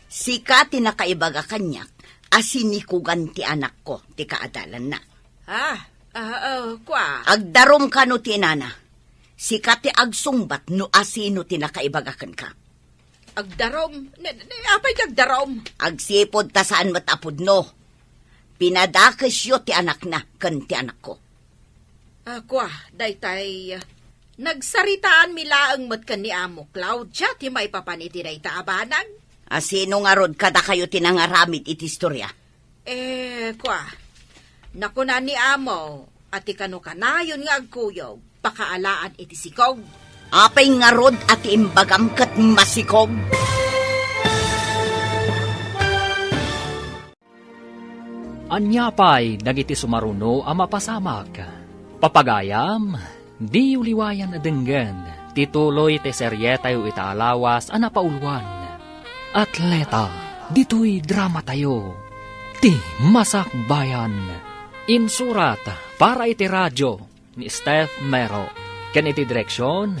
sika ti nakaibaga kaniak a sinikugan ti anakko ti kaadalanna. Ah, ah, ah, kua. Agdarum kano ti inana. Sika ti agsungbat no asino ti nakaibaga kenka. Agdarum? Ne, ne, apay ti agdarum? Agsipud ta saan met a pudno. Pinadakesyo ti anakna ken ti anakko. Ah, kua, daytay, ah, nagsaritaanmi laeng met ken ni Amo Claudia ti maipapan iti dayta a banag. A sino ngarud kadakayo ti nangaramid iti istorya? Eh, kua, nakuna ni Amo a ti kano kanayon nga agkuyog, pakaalaan iti sikog. Apay ngarud a ti imbagam ket masikog? Ania pay dagiti sumaruno a mapasamak? Papagayam, diyo liwayan a denggen ti tuloy ti serietayo ita a lawas a napauluan. Atleta, ditoy dramatayo, ti Masakbayan. Insurat para iti radio ni Steph Mero, ken iti direksion,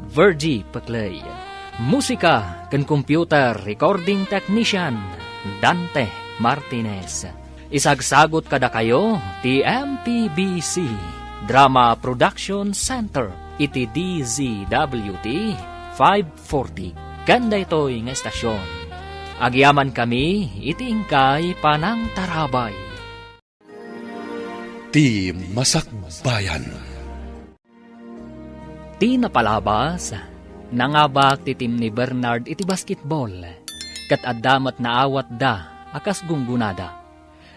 Virgie Peclay. Musika ken computer recording technician, Dante Martinez. Isagsagut kadakayo ti M P B C Drama Production Center iti D Z W T five forty. Ken daytoy nga estasion, agyamankami iti inkay panangtarabay. Ti Masakbayan. Ti napalabas, nangabak ti team ni Bernard iti basketball, ket adda met naawatda a kas gunggonada.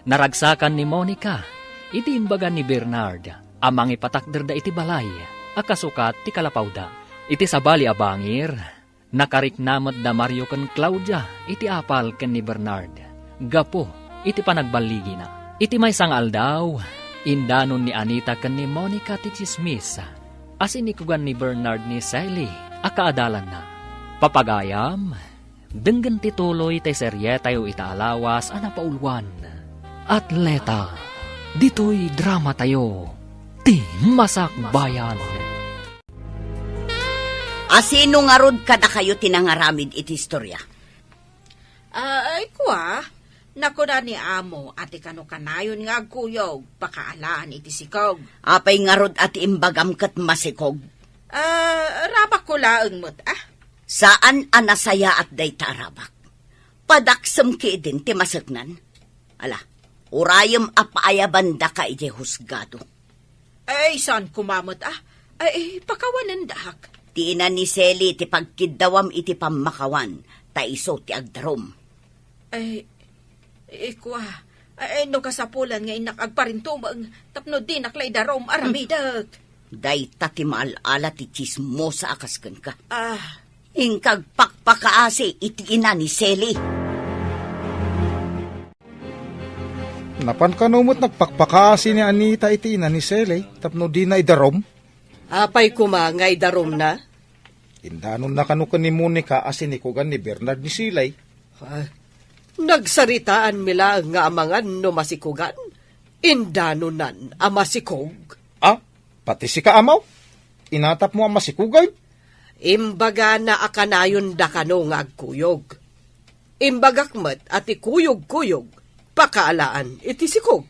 Naragsakan ni Monica iti imbagan ni Bernard a mangipatakderda iti balay a kasukat ti kalapawda. Iti sabali a bangir, nakarikna met da Mario ken Claudia iti apal ken ni Bernard gapu iti panagballigina. Iti maysa nga aldaw, indanon ni Anita ken ni Monica ti tsismis a sinikugan ni Bernard ni Sally a kaadalanna. Papagayam, denggen ti tuloy ti serietayo ita a lawas a napauluan. Atleta, ditoy dramatayo, ti Masakbayan. A sino ngarud kadakayo ti nangaramid iti istorya? Ah, ay, kua, nakuna ni Amo a ti kano kanayon nga agkuyog, pakaalaan iti sikog. Apay ngarud a ti imbagam ket masikog? Ah, rabakko laeng met, ah. Saan a nasayaat dayta a rabak. Padaksem ketdin ti maseknan. Ala, urayem a paayabandaka idiay husgado. Ay, saan koma met, ah? Ay, pakawanendak. Ti ina ni Sally ti pagkiddawam iti pammakawan, ta isu ti agdarum. Ay, ikua. Ay, no kasapulan nga innak agparintumeng, tapno dinak la idarum, aramidek. Dayta ti maal-ala ti tsismosa a kas kenka. Ah. Inka agpakpakaasi iti ina ni Sally. Napan kano met nagpakpakaasi ni Anita iti ina ni Sally tapno dina idarum? Apay koma nga idarumna? Indanonna kano ken ni Monica a sinikugan ni Bernard ni Sally. Ah, nagsaritaanmi laeng nga amangan no masikugan. Indanonan a masikog. Ah, pati sika, Amaw? Inatapmo a masikugan? Imbagana a kanayonda kano nga agkuyog. Imbagak met a ti kuyog-kuyog, pakaalaan iti sikog.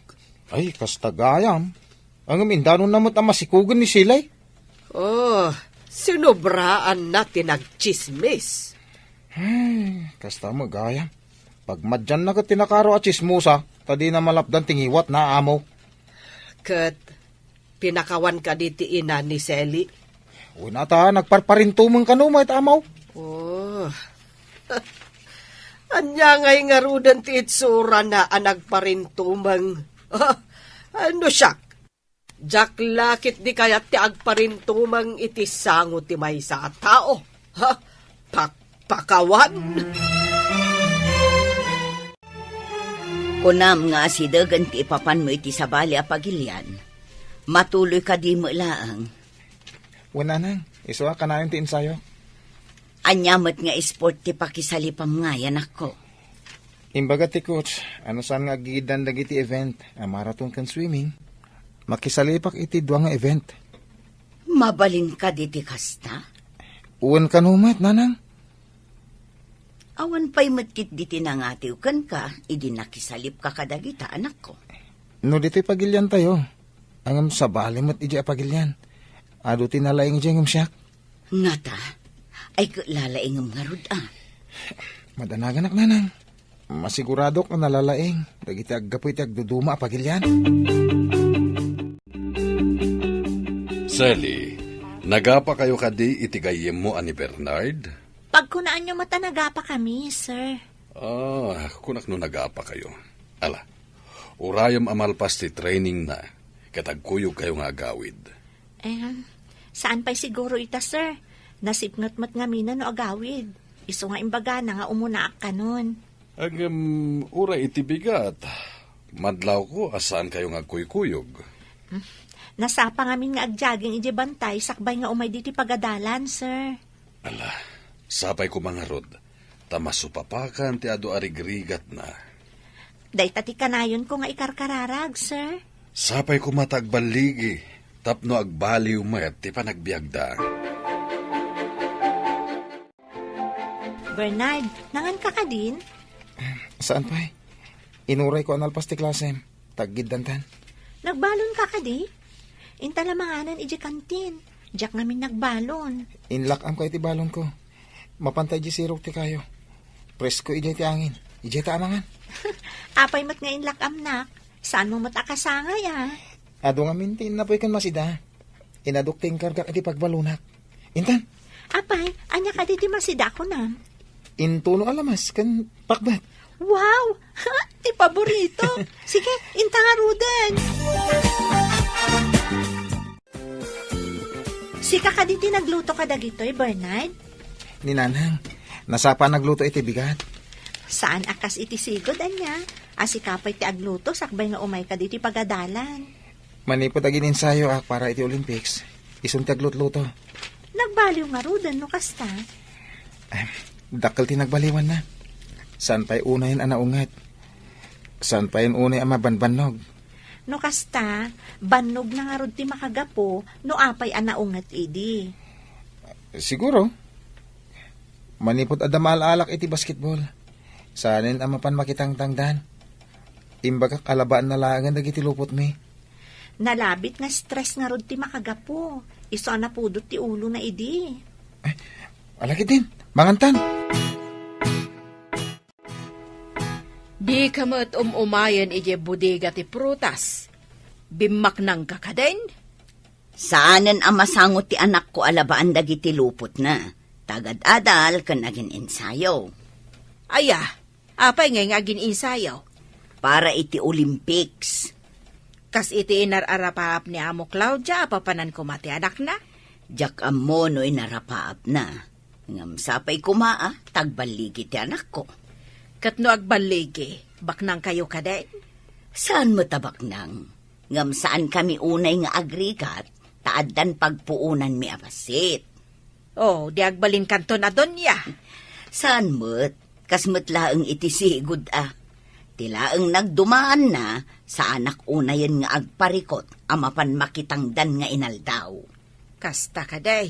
Ay, kasta gayam. Ngem indanonna met a masikugen ni Sally. Oh, sinobraanna ti nagtsismis. Ay, kasta met gayam. Pagmadianna ket ti nakaro a tsismosa, ta dina malapdan ti ngiwatna, Amaw. Ket pinakawan kadi ti ina ni Sally? Wen a ta, nagparparintumeng kano met, Amaw. Oh. Ania ngay ngaruden ti itsurana a nagparintumeng? Ah, ano siak? Diak la ketdi kayat ti agparintumeng iti sango ti maysa a tao. Ha? Pakpakawan? Kunam nga asidegen ti ipapanmo iti sabali a pagilian. Matuloy kadi met laeng? Wen, nanang, isu a kanayon ti ensayo. Ania met nga sport ti pakisalipam ngay, anakko? Imbaga ti coach, a no saan nga aggigiddan dagiti event a marathon ken swimming, makisalipak iti dua nga event. Mabalin kadi ti kasta? Wen kano met, nanang. Awan pay met ketdi ti nangatiw kenka idi nakisalipka kadagita, anakko. No ditoy pagiliantayo, ngem sabali met idiay a pagilian. Adu ti nalaing idiay ngem siak. Ngata, ay ket lalaingem ngarud a? Madanaganak, nanang. Masiguradok a nalalaing dagiti aggapu iti agduduma a pagilian. Sally, nagapakayo kadi iti gayyemmo a ni Bernard? Pagkunaanyo met a nagapakami, sir. Ah, kunak no nagapakayo. Ala, urayem a malpas ti trainingna, ket agkuyogkayo nga agawid. Em, saan pay siguro ita, sir? Nasipnget met ngaminen no agawid. Isu nga imbagana nga umunaak kanon. Ngem, uray iti bigat, madlawko a saankayo nga agkuykuyog. Hmm, Nasapa ngamin nga agjogging idiay bantay sakbay nga umay ditoy pagadalan, sir. Ala, sapay koma ngarud, ta masupapakan ti adu a rigrigatna. Dayta ti kanayonko nga ikarkararag, sir. Sapay koma ta agballigi, tapno agbaliw met ti panagbiagda. Bernard, nanganka kadin? Saan pay? Inurayko a nalpas ti klasem. Taggiddantan. Nagbalonka kadi? Inta la manganan idiay kantin. Diak ngamin nagbalon. Inlak-amko iti balonko. Mapanta idiay sirok ti kayo. Presko idiay ti angin. Idiay ta amangan. Apay met nga inlak-amnak? Saanmo met a kasangay, a? Adu ngamin ti innapoy ken Masida. Inadok ti inkargak iti pagbalonak. Intan. Apay, ania kadi ti Masida kunam? Intuno a lamas ken pakbat. Wow! Ti paborito. Sige, inta ngaruden. Sika kadi ti nagluto kadagitoy, Bernard? Ni Nanang, nasapa nagluto iti bigat. Saan a kas iti sigud, ania? A sika pay ti agluto sakbay nga umayka ditoy pagadalan. Manipud agin-ensayoak para iti Olympics, isun ti aglutluto. Nagbaliw ngaruden no kasta. Eh, dakkel ti nagbaliwanna. Saan pay unayen a naunget? Saan pay unay a mabanbannog? No kasta, bannogna ngarud ti makagapu no apay a naunget idi. Siguro. Manipud adda maal-alak iti basketball, saanen a mapan makitangtangdan. Imbagak a labaanna laengen dagiti lupotmi. Nalabit nga stress ngarud ti makagapu. Isu a napudot ti ulona idi. Ay, ala ketdin, mangantan. Dika met um-umayen idiay bodega ti prutas. Bimmaknangka kadin? Saanen a masango ti anakko a labaan dagiti lupotna. Ta agad-adal ken agin-ensayo. Aya, apay ngay nga agin-ensayo? Para iti Olympics. Kas iti inar-arapaap ni Amo Claudia a papanan koma ti anakna? Diak ammo no inarapaapna. Ngem sapay koma a ta agballigi ti anakko. Ket no agballigi, baknangkayo kadin? Saan met a baknang. Ngem saankami unay nga agrigat, ta addan pagpuonanmi a bassit. Oh, di agbalinkanton a donia. Saan met, kas met laeng iti sigud a. Ti laeng nagdumaanna, saanak unayen nga agparikot a mapan makitangdan nga inaldaw. Kasta kadi.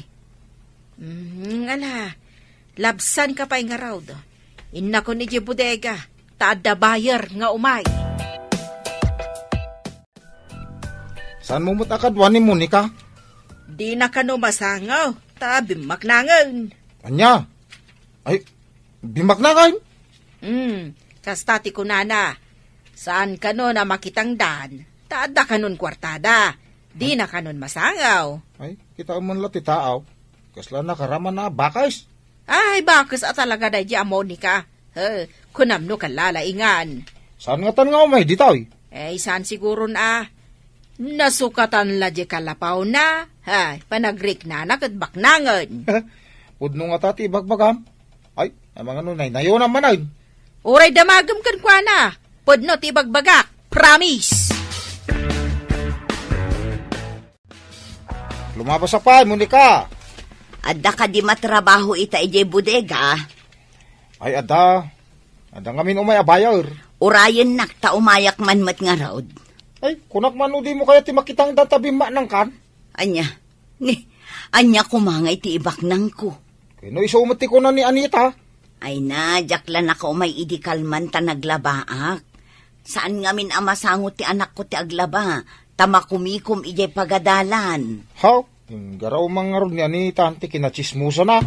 Mm, ala, labsanka pay ngarud. Innakon idiay bodega, ta adda buyer nga umay. Saanmo met a kadua ni Monica? Dina kano masango, ta bimmaknangen. Ania? Ay, bimmaknangen? Hmm, kasta ti kunana. Saan kano a makitangdan, ta adda kanon kuartada. Dina kanon masango. Ay, kitaem man la ti taaw. Kasla nakaraman a bakes. Ay, bakes a talaga daydi a Monica. He, kunam no kalalaingan. Saan ngatan nga umay ditoy? Eh, saan siguron a. Nasukatan la di kalapawna. Ay, panagriknana ket baknangen. Pudno ngata ti ibagbagam. Ay, amangano naynayonam manen. Uray damagem kenkuana. Pudno ti ibagbagak. Promise. Lumabas a pay, Monica. Adda kadi matrabaho ita idiay bodega? Ay, adda. Adda ngamin umay a buyer. Urayennak ta umayak man met ngarud. Ay, kunak man no dimo kayat ti makitangdan ta bimmaknangkan? Ania? Ni, ania koma nga iti ibaknangko? Ken no isu met ti kuna ni Anita? Ay na, diak la nakaumay idi kalman ta naglabaak. Saan ngamin a masango ti anakko ti aglaba, ta makumikom idiay pagadalan. Haw, inggaraw man ngarud ni Anita ti kinatsismosana.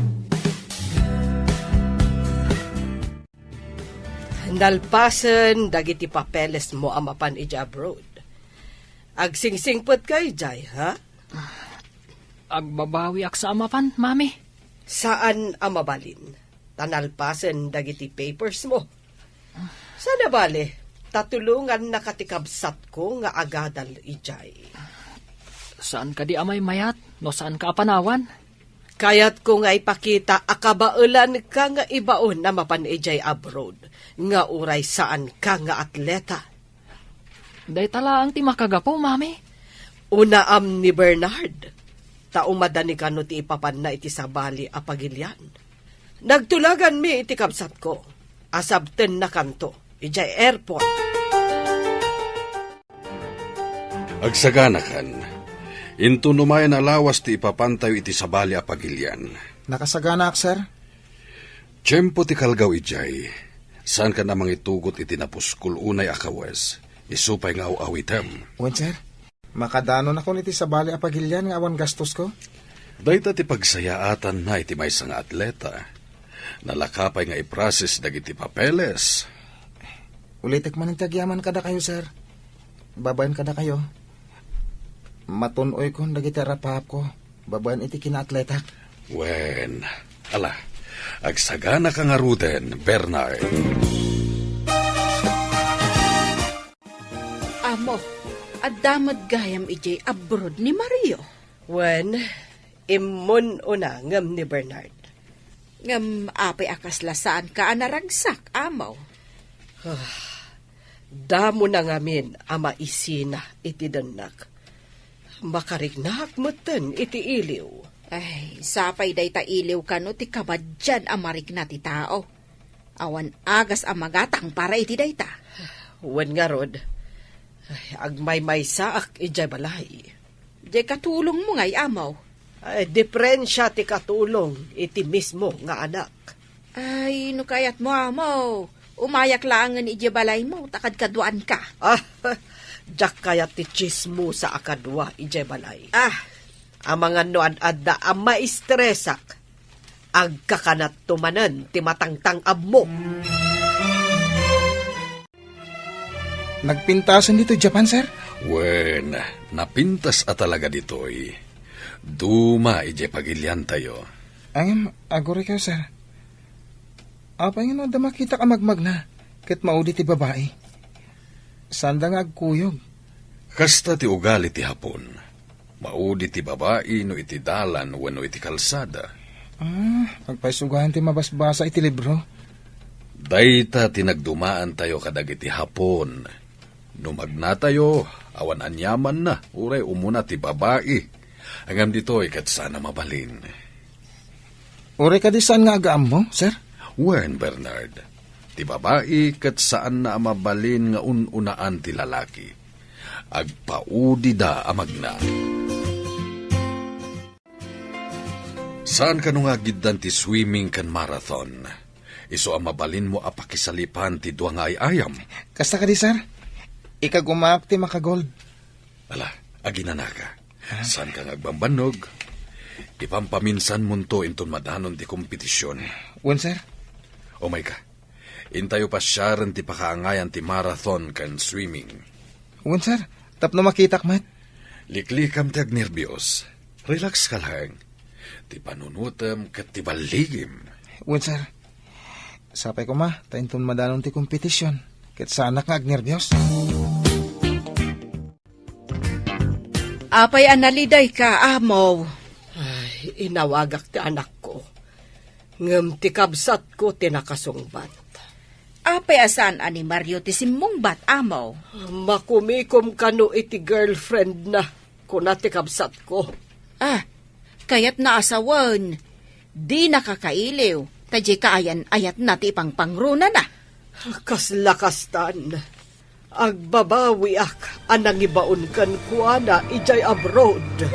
Nalpasen dagiti papelesmo a mapan idiay abroad. Agsingsingpetka idiay, ha? Agbabawiak sa a mapan, Mami. Saan a mabalin, ta nalpasen dagiti papersmo. Sana bale, ta tulongannaka ti kabsatko nga agadal idiay. Saan kadi a maymayat no saanka a panawan? Kayatko nga ipakita a kabaelanka nga ibaon a mapan idiay abroad, nga uray saanka nga atleta. Dayta laeng ti makagapu, Mami. Unaam ni Bernard, ta umadani kano ti ipapanna iti sabali a pagilian. Nagtulaganmi iti kabsatko a sabtennakanto idiay airport. Agsaganakan, inton umayen a lawas ti ipapantayo iti sabali a pagilian. Nakasaganaak, sir. Tiempo ti kalgaw idiay. Saankan a mangitugot iti napuskol unay a kawes. Isu pay nga aw-awitem. Wen, sir. Makadanonakon iti sabali a pagilian nga awan gastosko? Dayta ti pagsayaatanna iti maysa nga atleta. Nalaka pay nga iprocess dagiti papeles. Ulitek manen ti agyaman kadakayo, sir. Babaen kadakayo. Matun-oykon dagiti arapahapko babaen iti kinaatletak. Wen, ala, agsaganaka ngaruden, Bernard. Amo, adda met gayam idiay abroad ni Mario. Wen, immun-una ngem ni Bernard. Ngem apay a kasla saanka a naragsak, Amo? Ah, damo na ngamin a maisina iti dennak. Makariknak metten iti iliw. Ay, sapay dayta iliw kano ti kabaddian a marikna ti tao. Awan agas a magatang para iti dayta. Wen ngarud, ay, agmaymaysaak idiay balay. Diay katulongmo ngay, Amo? Ay, diferensia ti katulong iti mismo nga anak. Ay, no kayatmo, Amo, umayak laengen idiay balaymo ta kadkaduaanka. Ah, diak kayat ti tsismosa a kadua idiay balay. Ah. Amangan no ad-adda a maistresak, agkakanatto manen ti matangtang-abmo. Nagpintasen ditoy Japan, sir? Wen, napintas a talaga ditoy. Duma idiay pagiliantayo. Ngem, aguray kayo, sir. Apay nga no adda makitak a magmagna, ket maudi ti babai? Saanda nga agkuyog. Kasta ti ugali ti Hapon. Maudi ti babai no iti dalan wenno iti kalsada. Ah, agpaisugayan ti mabasbasa iti libro. Dayta ti nagdumaantayo kadagiti Hapon. No magnatayo, awan aniamanna, uray umuna ti babai. Ngem ditoy ket saan a mabalin. Uray kadi saan nga agaammo, sir? Wen, Bernard, ti babai ket saanna a mabalin nga un-unaan ti lalaki. Agpaudida a magna. Saan kano nga agiddan ti swimming ken marathon? Isu a mabalinmo a pakisalipan ti dua nga ay-ayam. Kasta kadi, sir? Ikagumaak ti makagold. Ala, aginanaka. Ah. Saanka nga agbambannog? Ipampaminsanmonto inton madanon ti kompetision. Wen, sir. Umayka. Intayo pasiaren ti pakaangayan ti marathon ken swimming. Wen, sir. Tapno makitak met. Liklikam ti agnerbios. Relax ka laeng. Ti panunotem ket ti balligim. Wen, sir. Sapay koma, ta inton madanon ti kompetision, ket saanak nga agnerbios. Apay a nalidayka, Amo? Ay, inawagak ti anakko. Ngem ti kabsatko ti nakasungbat. Apay a saan a ni Mario ti simmungbat, Amo? Makumikom kano iti girlfriendna, kuna ti kabsatko. Ah, kayatna a sawen, dinaka kailiw, ta diay kaayan-ayatna ti ipangpangronana. Kasla kastan, agbabawiak a nangibaon kenkuana idiay abroad.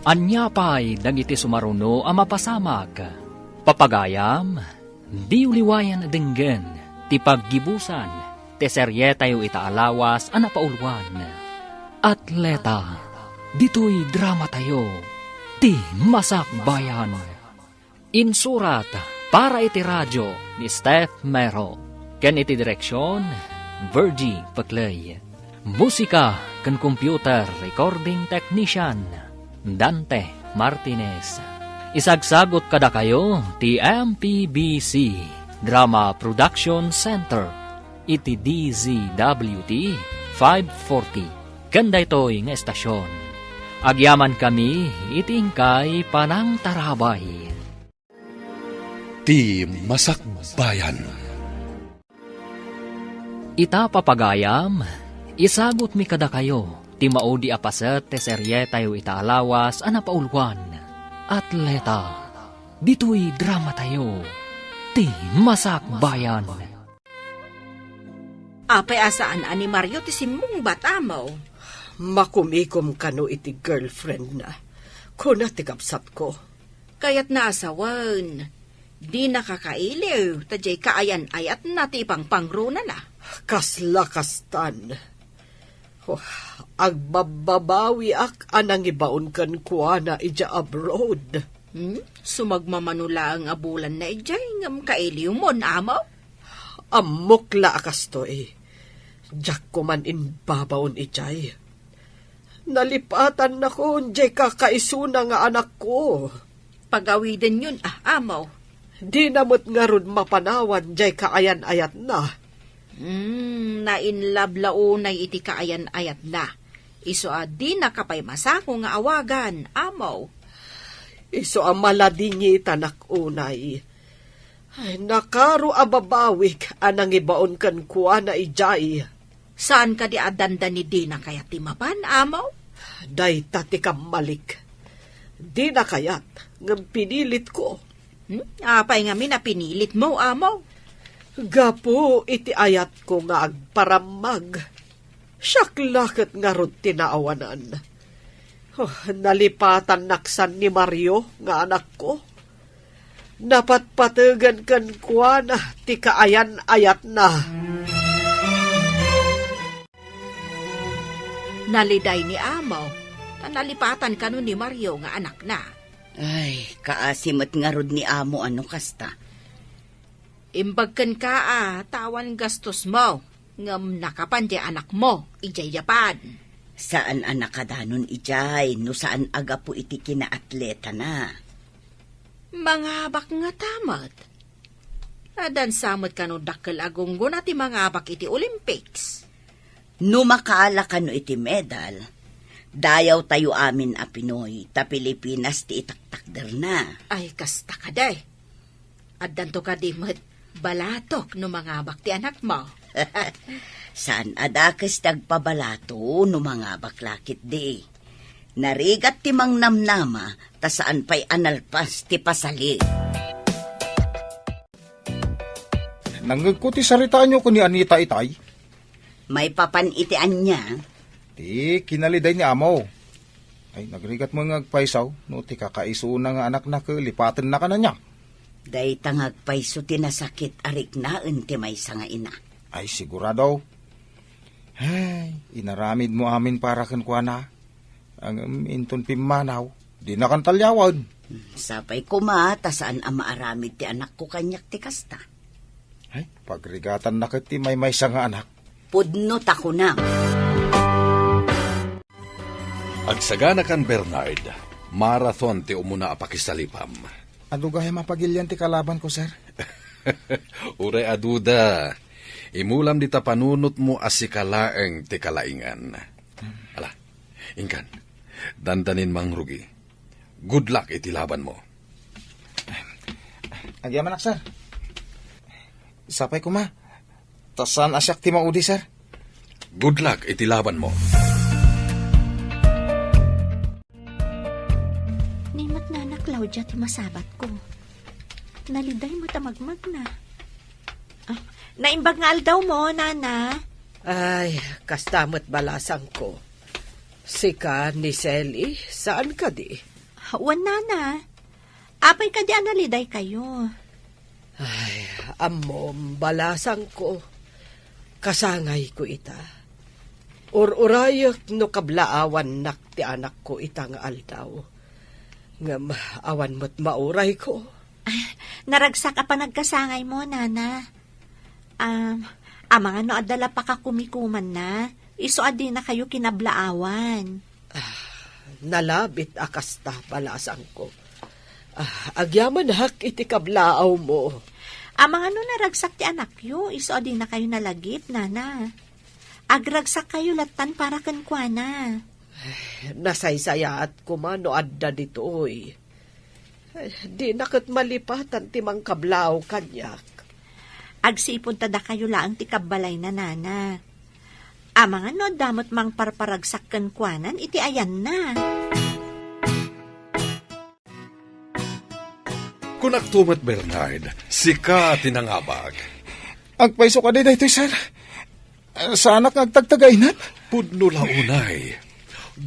Ania pay dagiti sumaruno a mapasamak? Papagayam, diyo liwayan a denggen ti paggibusan ti serietayo ita a lawas a napauluan. Atleta, ditoy dramatayo, ti Masakbayan. Insurat para iti radio ni Steph Mero, ken iti direksion, Virgie Pecley. Musika ken computer recording technician, Dante Martinez. Isagsagot kadakayo ti M P B C Drama Production Center iti D Z W T five forty ken daytoy nga estasion. Agyamankami iti inkay panangtarabay. Ti Masakbayan. Ita, papagayam, isagutmi kadakayo ti maudi a paset ti serietayo ita a lawas a napauluan, Atleta. Ditoy dramatayo, ti Masakbayan. Apay a saan a ni Mario ti simmungbat, Amo? Makumikom kano iti girlfriendna, kuna ti kabsatko. Kayatna a sawen, dina kakailiw ta diay kaayan-ayatna ti ipangpangronana. Kasla kastan. Oh, agbabbabawiak a nangibaon kenkuana idiay abroad. Hmm? Sumagmamano laeng a bulanna idiay ngem kailiwmon, Amo? Ammok la a kastoy. Diak koman imbabaon idiay. Nalipatannakon diay kakaisuna nga anakko. Pagawidenyon, ah, Amo. Dina met ngarud mapanawan diay kaayan-ayatna. Hmm, nainlabla unay iti kaayan-ayatna. Isu a dinaka pay masako nga awagan, Amo. Isu a maladingitanak unay. Ay, nakaro a babawik a nangibaon kenkuana idiay. Saan kadi a dandani dina kayat ti mapan, Amo? Dayta ti kammalik. Dina kayat, ngem pinilitko. Hmm? Apay ngamin a pinilitmo, Amo? Gapu iti ayatko nga agparammag. Siak la ket ngarud ti naawanan. Oh, nalipatannak san ni Mario nga anakko. Napatpategen kenkuana ti kaayan-ayatna. Naliday ni Amo, ta nalipatan kano ni Mario nga anakna. Ay, kaasi met ngarud ni Amo a no kasta. Imbag kenka a, ta awan gastosmo, ngem nakapan diay anakmo, idiay Japan. Saan a nakadanon idiay, no saan a gapu iti kinaatletana. Mangabak ngata met. Addan sa met kano dakkel a gunggona ti mangabak iti Olympics. No makaala kano iti medal, dayawtayo amin a Pinoy ta Pilipinas ti itaktakderna. Ay, kasta kadi. Addanto kadi met balatok no mangabak ti anakmo. Saan a dakes ti agpabalato no mangabak la ketdi. Narigat ti mangnamnama, ta saan pay a nalpas ti pasali. Nangngegko ti saritaanyo ken ni Anita itay. Maipapan iti ania? Ti kinaliday ni Amo. Ay, nagrigat mo nga agpayso, no ti kakaisuna nga anakna ket lipatenna kanania. Dayta nga agpayso ti nasakit a riknaen ti maysa nga ina. Ay, sigurado. Ay, inaramid mo amin para kenkuana. Ngem inton pimmanaw, dinakan talliawen. Hmm, sapay koma ta saan a maaramid ti anakko kaniak ti kasta. Ay, pagrigatanna ket ti maymaysa nga anak. Pudno ta kunam. Agsaganakan, Bernard, marathon ti umuna a pakisalipam. Adu gayam a pagilian ti kalabanko, sir. Uray aduda. Imulam dita panunotmo a sika laeng ti kalaingan. Ala, inkan, dandanin mangrugi. Good luck iti labanmo. Agyamanak, sir. Sapay koma. Ta saan a siak ti maudi, sir. Good luck iti labanmo. Ni met Nana Claudia ti masabatko. Naliday met a magmagna. Ah, naimbag nga aldawmo, Nana. Ay, kasta met balasangko. Sika ni Selly, saan kadi? Wen, Nana. Apay kadi a nalidaykayo? Ay, ammom, balasangko. Kasangayko ita. Ur-urayek no kablaawannak ti anakko ita nga aldaw. Ngem awan met maurayko. Ah, naragsak a panagkasangaymo, Nana. Um, amangan no adda la pakakumikumanna, isu a dinakayo kinablaawan. Ah, nalabit a kasta, balasangko. Ah, agyamanak iti kablaawmo. Amangan no naragsak ti anakyo, isu a dinakayo nalagip, Nana. Agragsak kayo lattan para kenkuana. Nasaysayaat koma no adda ditoy. Ay, dina ket malipatan ti mangkablaaw kaniak. Agsipud ta dakayo laeng ti kabbalayna, nana. Amangan no adda met mangparparagsak kenkuanan iti ayanna. Kunakto met, Bernard, sika ti nangabak. Agpayso kadi daytoy, sir? Saanak nga agtagtagainep? Pudno la unay.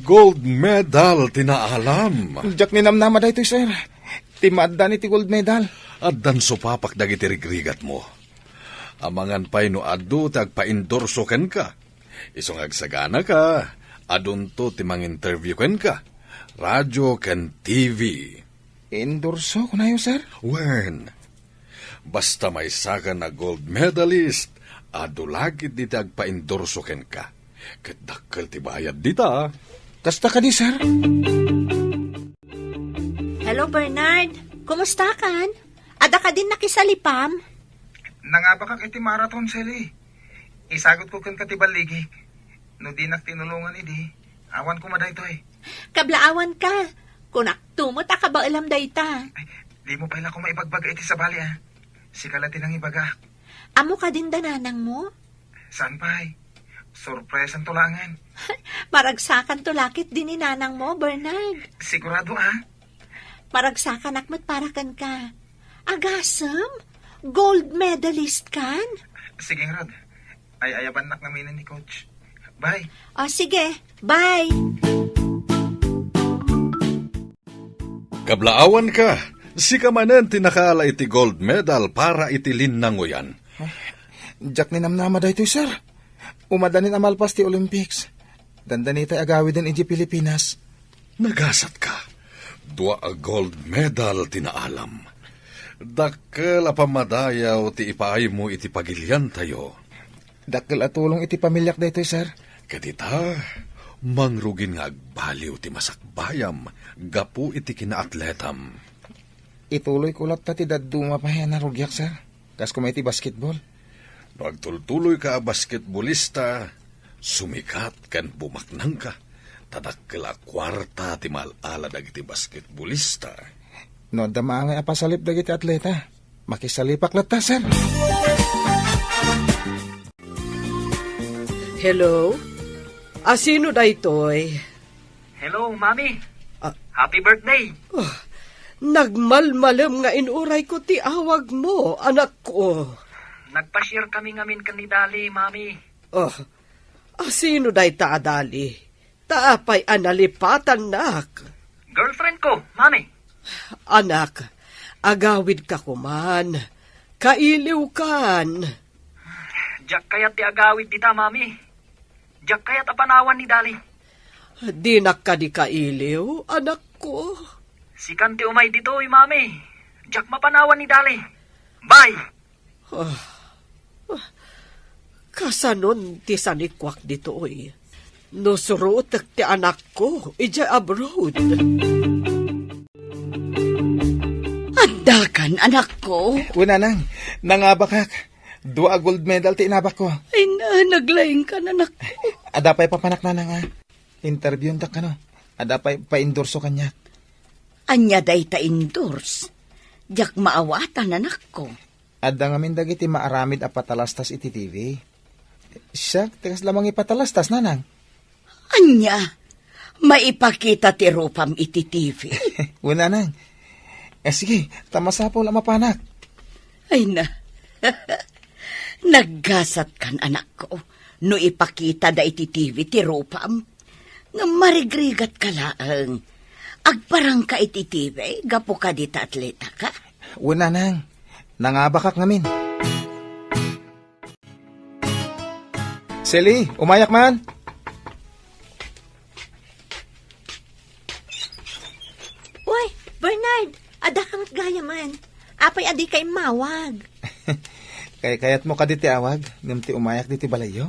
Gold medal ti naalam. Diak ninamnama daytoy, sir. Ti maaddan iti gold medal. Addan supapak dagiti rigrigatmo. Amangan pay no adu ti agpaindorso kenka. Isu nga agsaganaka, adunto ti manginterview kenka. Radio ken T V. Endorso, kunayo, sir? Wen, basta maysakan a gold medalist, adu la ketdi ti agpaindorso kenka. Ket dakkel ti bayad dita. Kasta kadi, sir? Hello, Bernard. Kumustakan? Adda kadin nakisalipam? Nangabakak iti marathon, Sally. Isagutko kenka ti balligik. No dinak tinulongan idi, awan koma daytoy. Kablaawanka. Kunakto met a kabaelam dayta. Ay, dimo pay la koma ibagbaga iti sabali, a. Sika la ti nangibagak. Ammo kadin da nanangmo? Saan pay? Sorpresanto laengen. Maragsakanto la ketdi ni nanangmo, Bernard. Sigurado, a? Maragsakanak met para kenka. Agasem? Gold medalist kan? Sige ngarud. Ay-ayabannak ngamin ni coach. Bye. O, sige. Bye. Kablaawanka, sika manen ti nakaala iti gold medal para iti linnangoyan. Diak ninamnama daytoy, sir. Umadanin a malpas ti Olympics. Dandani tay agawiden idiay Pilipinas. Nagasatka. Dua a gold medal ti naalam. Dakkel a pammadayaw ti ipaaymo iti pagiliantayo. Dakkel a tulong iti pamiliak daytoy, sir. Ket ita, mangrugin nga agbaliw ti masakbayam gapu iti kinaatletam. Ituloyko latta ti dadduma pay a narugiak, sir. Kas koma iti basketball. No agtultuloyka a basketballista, sumikat ken bumaknangka, ta dakkel a kuarta ti maal-ala dagiti basketballista. No adda maangay a pasalip dagiti atleta, makisalipak latta, sir. Hello? Asino daytoy? Hello, Mami. Ah. Happy birthday. Ah, nagmalmalem nga inurayko ti awagmo, anakko. Nagpa-share kami ngamin ken ni Dali, Mami. Ah, asino dayta a Dali? Ta apay a nalipatannak? Girlfriend ko, Mami. Anak, agawidka koman. Kailiwkan. Diak kayat ti agawid dita, Mami. Diak kayat a panawan ni Dali. Dinak kadi kailiw, anakko? Sikan ti umay ditoy, Mami. Diak mapanawan ni Dali. Bye! Ah, ah, kasanon ti sanikuak ditoy? No surotek ti anakko idiay abroad. Addakan, anakko? Wen, nanang, nangabakak. Dua a gold medal ti inabakko. Ay na, naglaingkan, anakko. Adda pay papanak, nanang, a. Interviewdak kano. Adda pay pa-endorso kaniak. Ania dayta endorse? Diak maawatan, anakko. Adda ngamin dagiti maaramid a patalastas iti T V. Siak ti kasla mangipatalastas, nanang. Ania? Maipakita ti rupam iti T V? Wen, nanang. Eh, sige, ta masapul a mapanak. Ay na. Naggasatkan, anakko, no ipakitada iti T V ti rupam. Ngem marigrigatka laeng. Agparangka iti T V gapu kadi ta atletaka? Wen, nanang. Nangabakak ngamin. Sally, umayak man. Uy, Bernard, adda ka met gayamen. Apay a dika immawag? Kay-, kayatmo kadi ti awag, ngem ti umayak ditoy balayyo?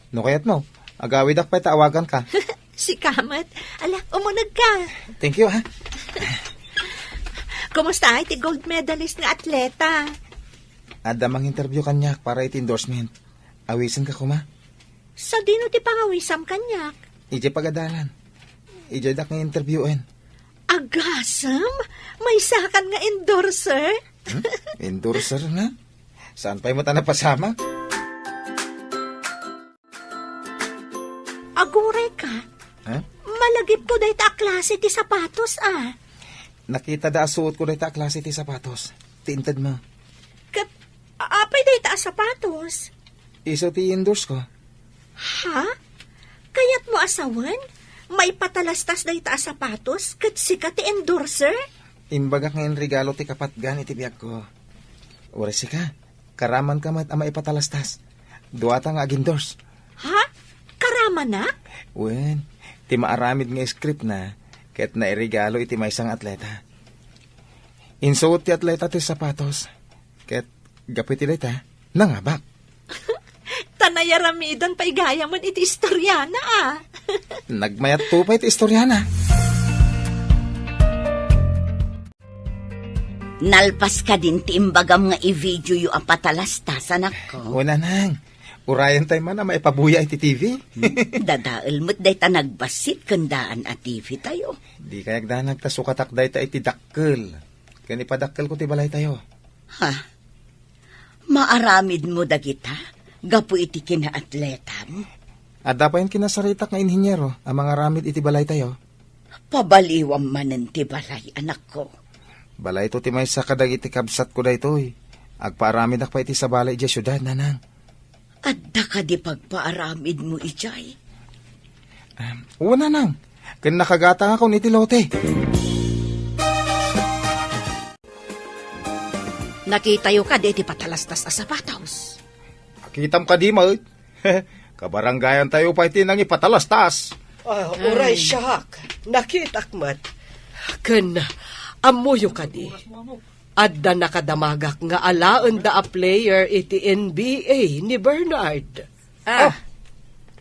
No kayatmo, agawidak pay ta awaganka. Sika met. Ala, umunegka. Thank you, ha. Kumusta ti gold medalist nga atleta? Adda manginterview kaniak para iti endorsement. Awisenka koma. Sadino ti pangawisam kaniak? Idiay pagadalan. Idiay dak nga interviewen. Agasem? Maysakan nga endorser? Hmm? Endorser nga? Saan pay met a napasamak? Aguray ka? Ha? Malagipko dayta a klase ti sapatos, a. Nakita da a suotko dayta a klase ti sapatos. Ti intedmo. Ket, a-, apay dayta a sapatos? Isu ti endorse ko. Ha? Kayatmo a sawen? Maipatalastas dayta a sapatos ket sika ti endorser? Imbagak nga inregalo ti kapatgan iti biagko. Uray sika, karamanka met a maipatalastas. Duata nga ag-endorse. Ha? Karamanak? Wen, ti maaramid nga script na, ket nairegalo iti maysa nga atleta. Insuot ti atleta ti sapatos, ket gapu iti dayta, nangabak. Ta nayaramidan pay gayamen iti istoriana, a. Nagmayatto pay ti istoriana. Nalpas kadin ti imbagam nga i-videoyo a patalastas, anakko? Wen, nanang. Urayen tay man a maipabuya iti T V. Dadael met dayta nagbassit ken daan a T V tayo. Di kayak danag ta sukatak dayta iti dakkel. Ken ipadakkelko ti balaytayo. Ha? Maaramidmo dagita gapu iti kinaatletam? Adda pay kinasaritak nga inheniero a mangaramid iti balaytayo. Pabaliwam manen ti balay, anakko. Balayto ti maysa kadagiti kabsatko daytoy. Agpaaramidak pay iti sabali idiay siudad, nanang. Adda kadi pagpaaramidmo idiay? Em, wen, nanang. Ken nakagatangakon iti lote. Nakitayo kadi ti patalastas a sapatos? Nakitam kadi met? Kabarangayantayo pay ti nangipatalastas. Ah, uray siak, nakitak met. Ken ammoyo kadi, adda nakadamagak nga alaenda a player iti N B A ni Bernard. Ah,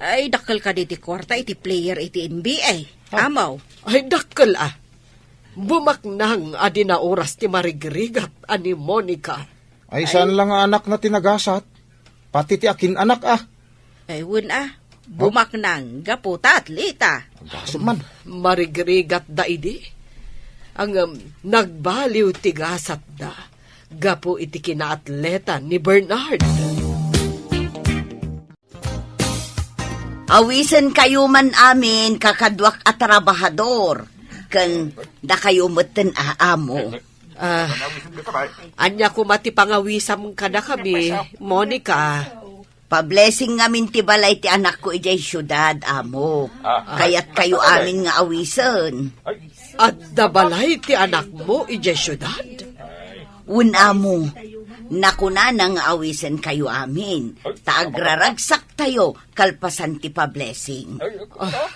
ay, dakkel kadi ti kuarta iti player iti N B A. Ah. Amaw. Ay, dakkel, a. Bumaknang a di naoras ti marigrigat a ni Monica. Ay, saan la nga anakna ti nagasat? Pati ti akin-anak, a. Ay, wen, a. Oh? Bumaknang gapu ta atleta. Gasat man. Marigrigatda idi. Ngem, nagbaliw ti gasatda gapu iti kinaatleta ni Bernard. Awisenkayo man amin, kakaduak a trabahador, ken dakayo metten a amo. Ah, ania koma ti pangawisam kadakami, Monica? Pablessing ngamin ti balay ti anakko idiay siudad, amo. Ah. Kayatkayo amin nga awisen. Adda balay ti anakmo idiay siudad? Wen, amo, nakunana nga awisenkayo amin, ta agraragsaktayo kalpasan ti pablessing. Ah,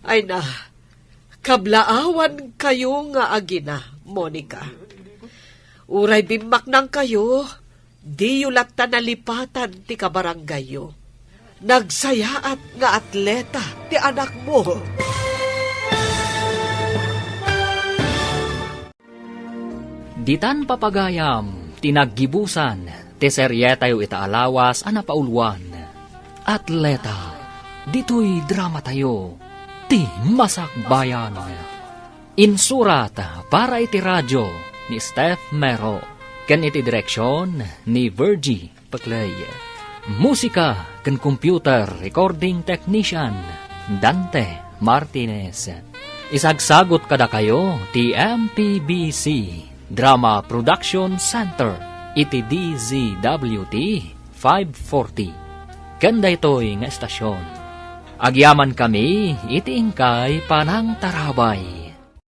ay na, kablaawankayo nga agina, Monica. Uray bimmaknangkayo, diyo latta nalipatan ti kabarangayyo. Nagsayaat nga atleta ti anakmo. Ditan papagayam ti naggibusan ti serietayo ita a lawas a napauluan, Atleta. Ditoy dramatayo, ti Masakbayan. Insurat para iti radio ni Steph Mero ken iti direksion ni Virgie Paclay. Musika ken computer recording technician, Dante Martinez. Isagsagut kadakayo ti M P B C Drama Production Center iti D Z W T five forty. Ken daytoy nga estasion, agyamankami iti inkay panangtarabay.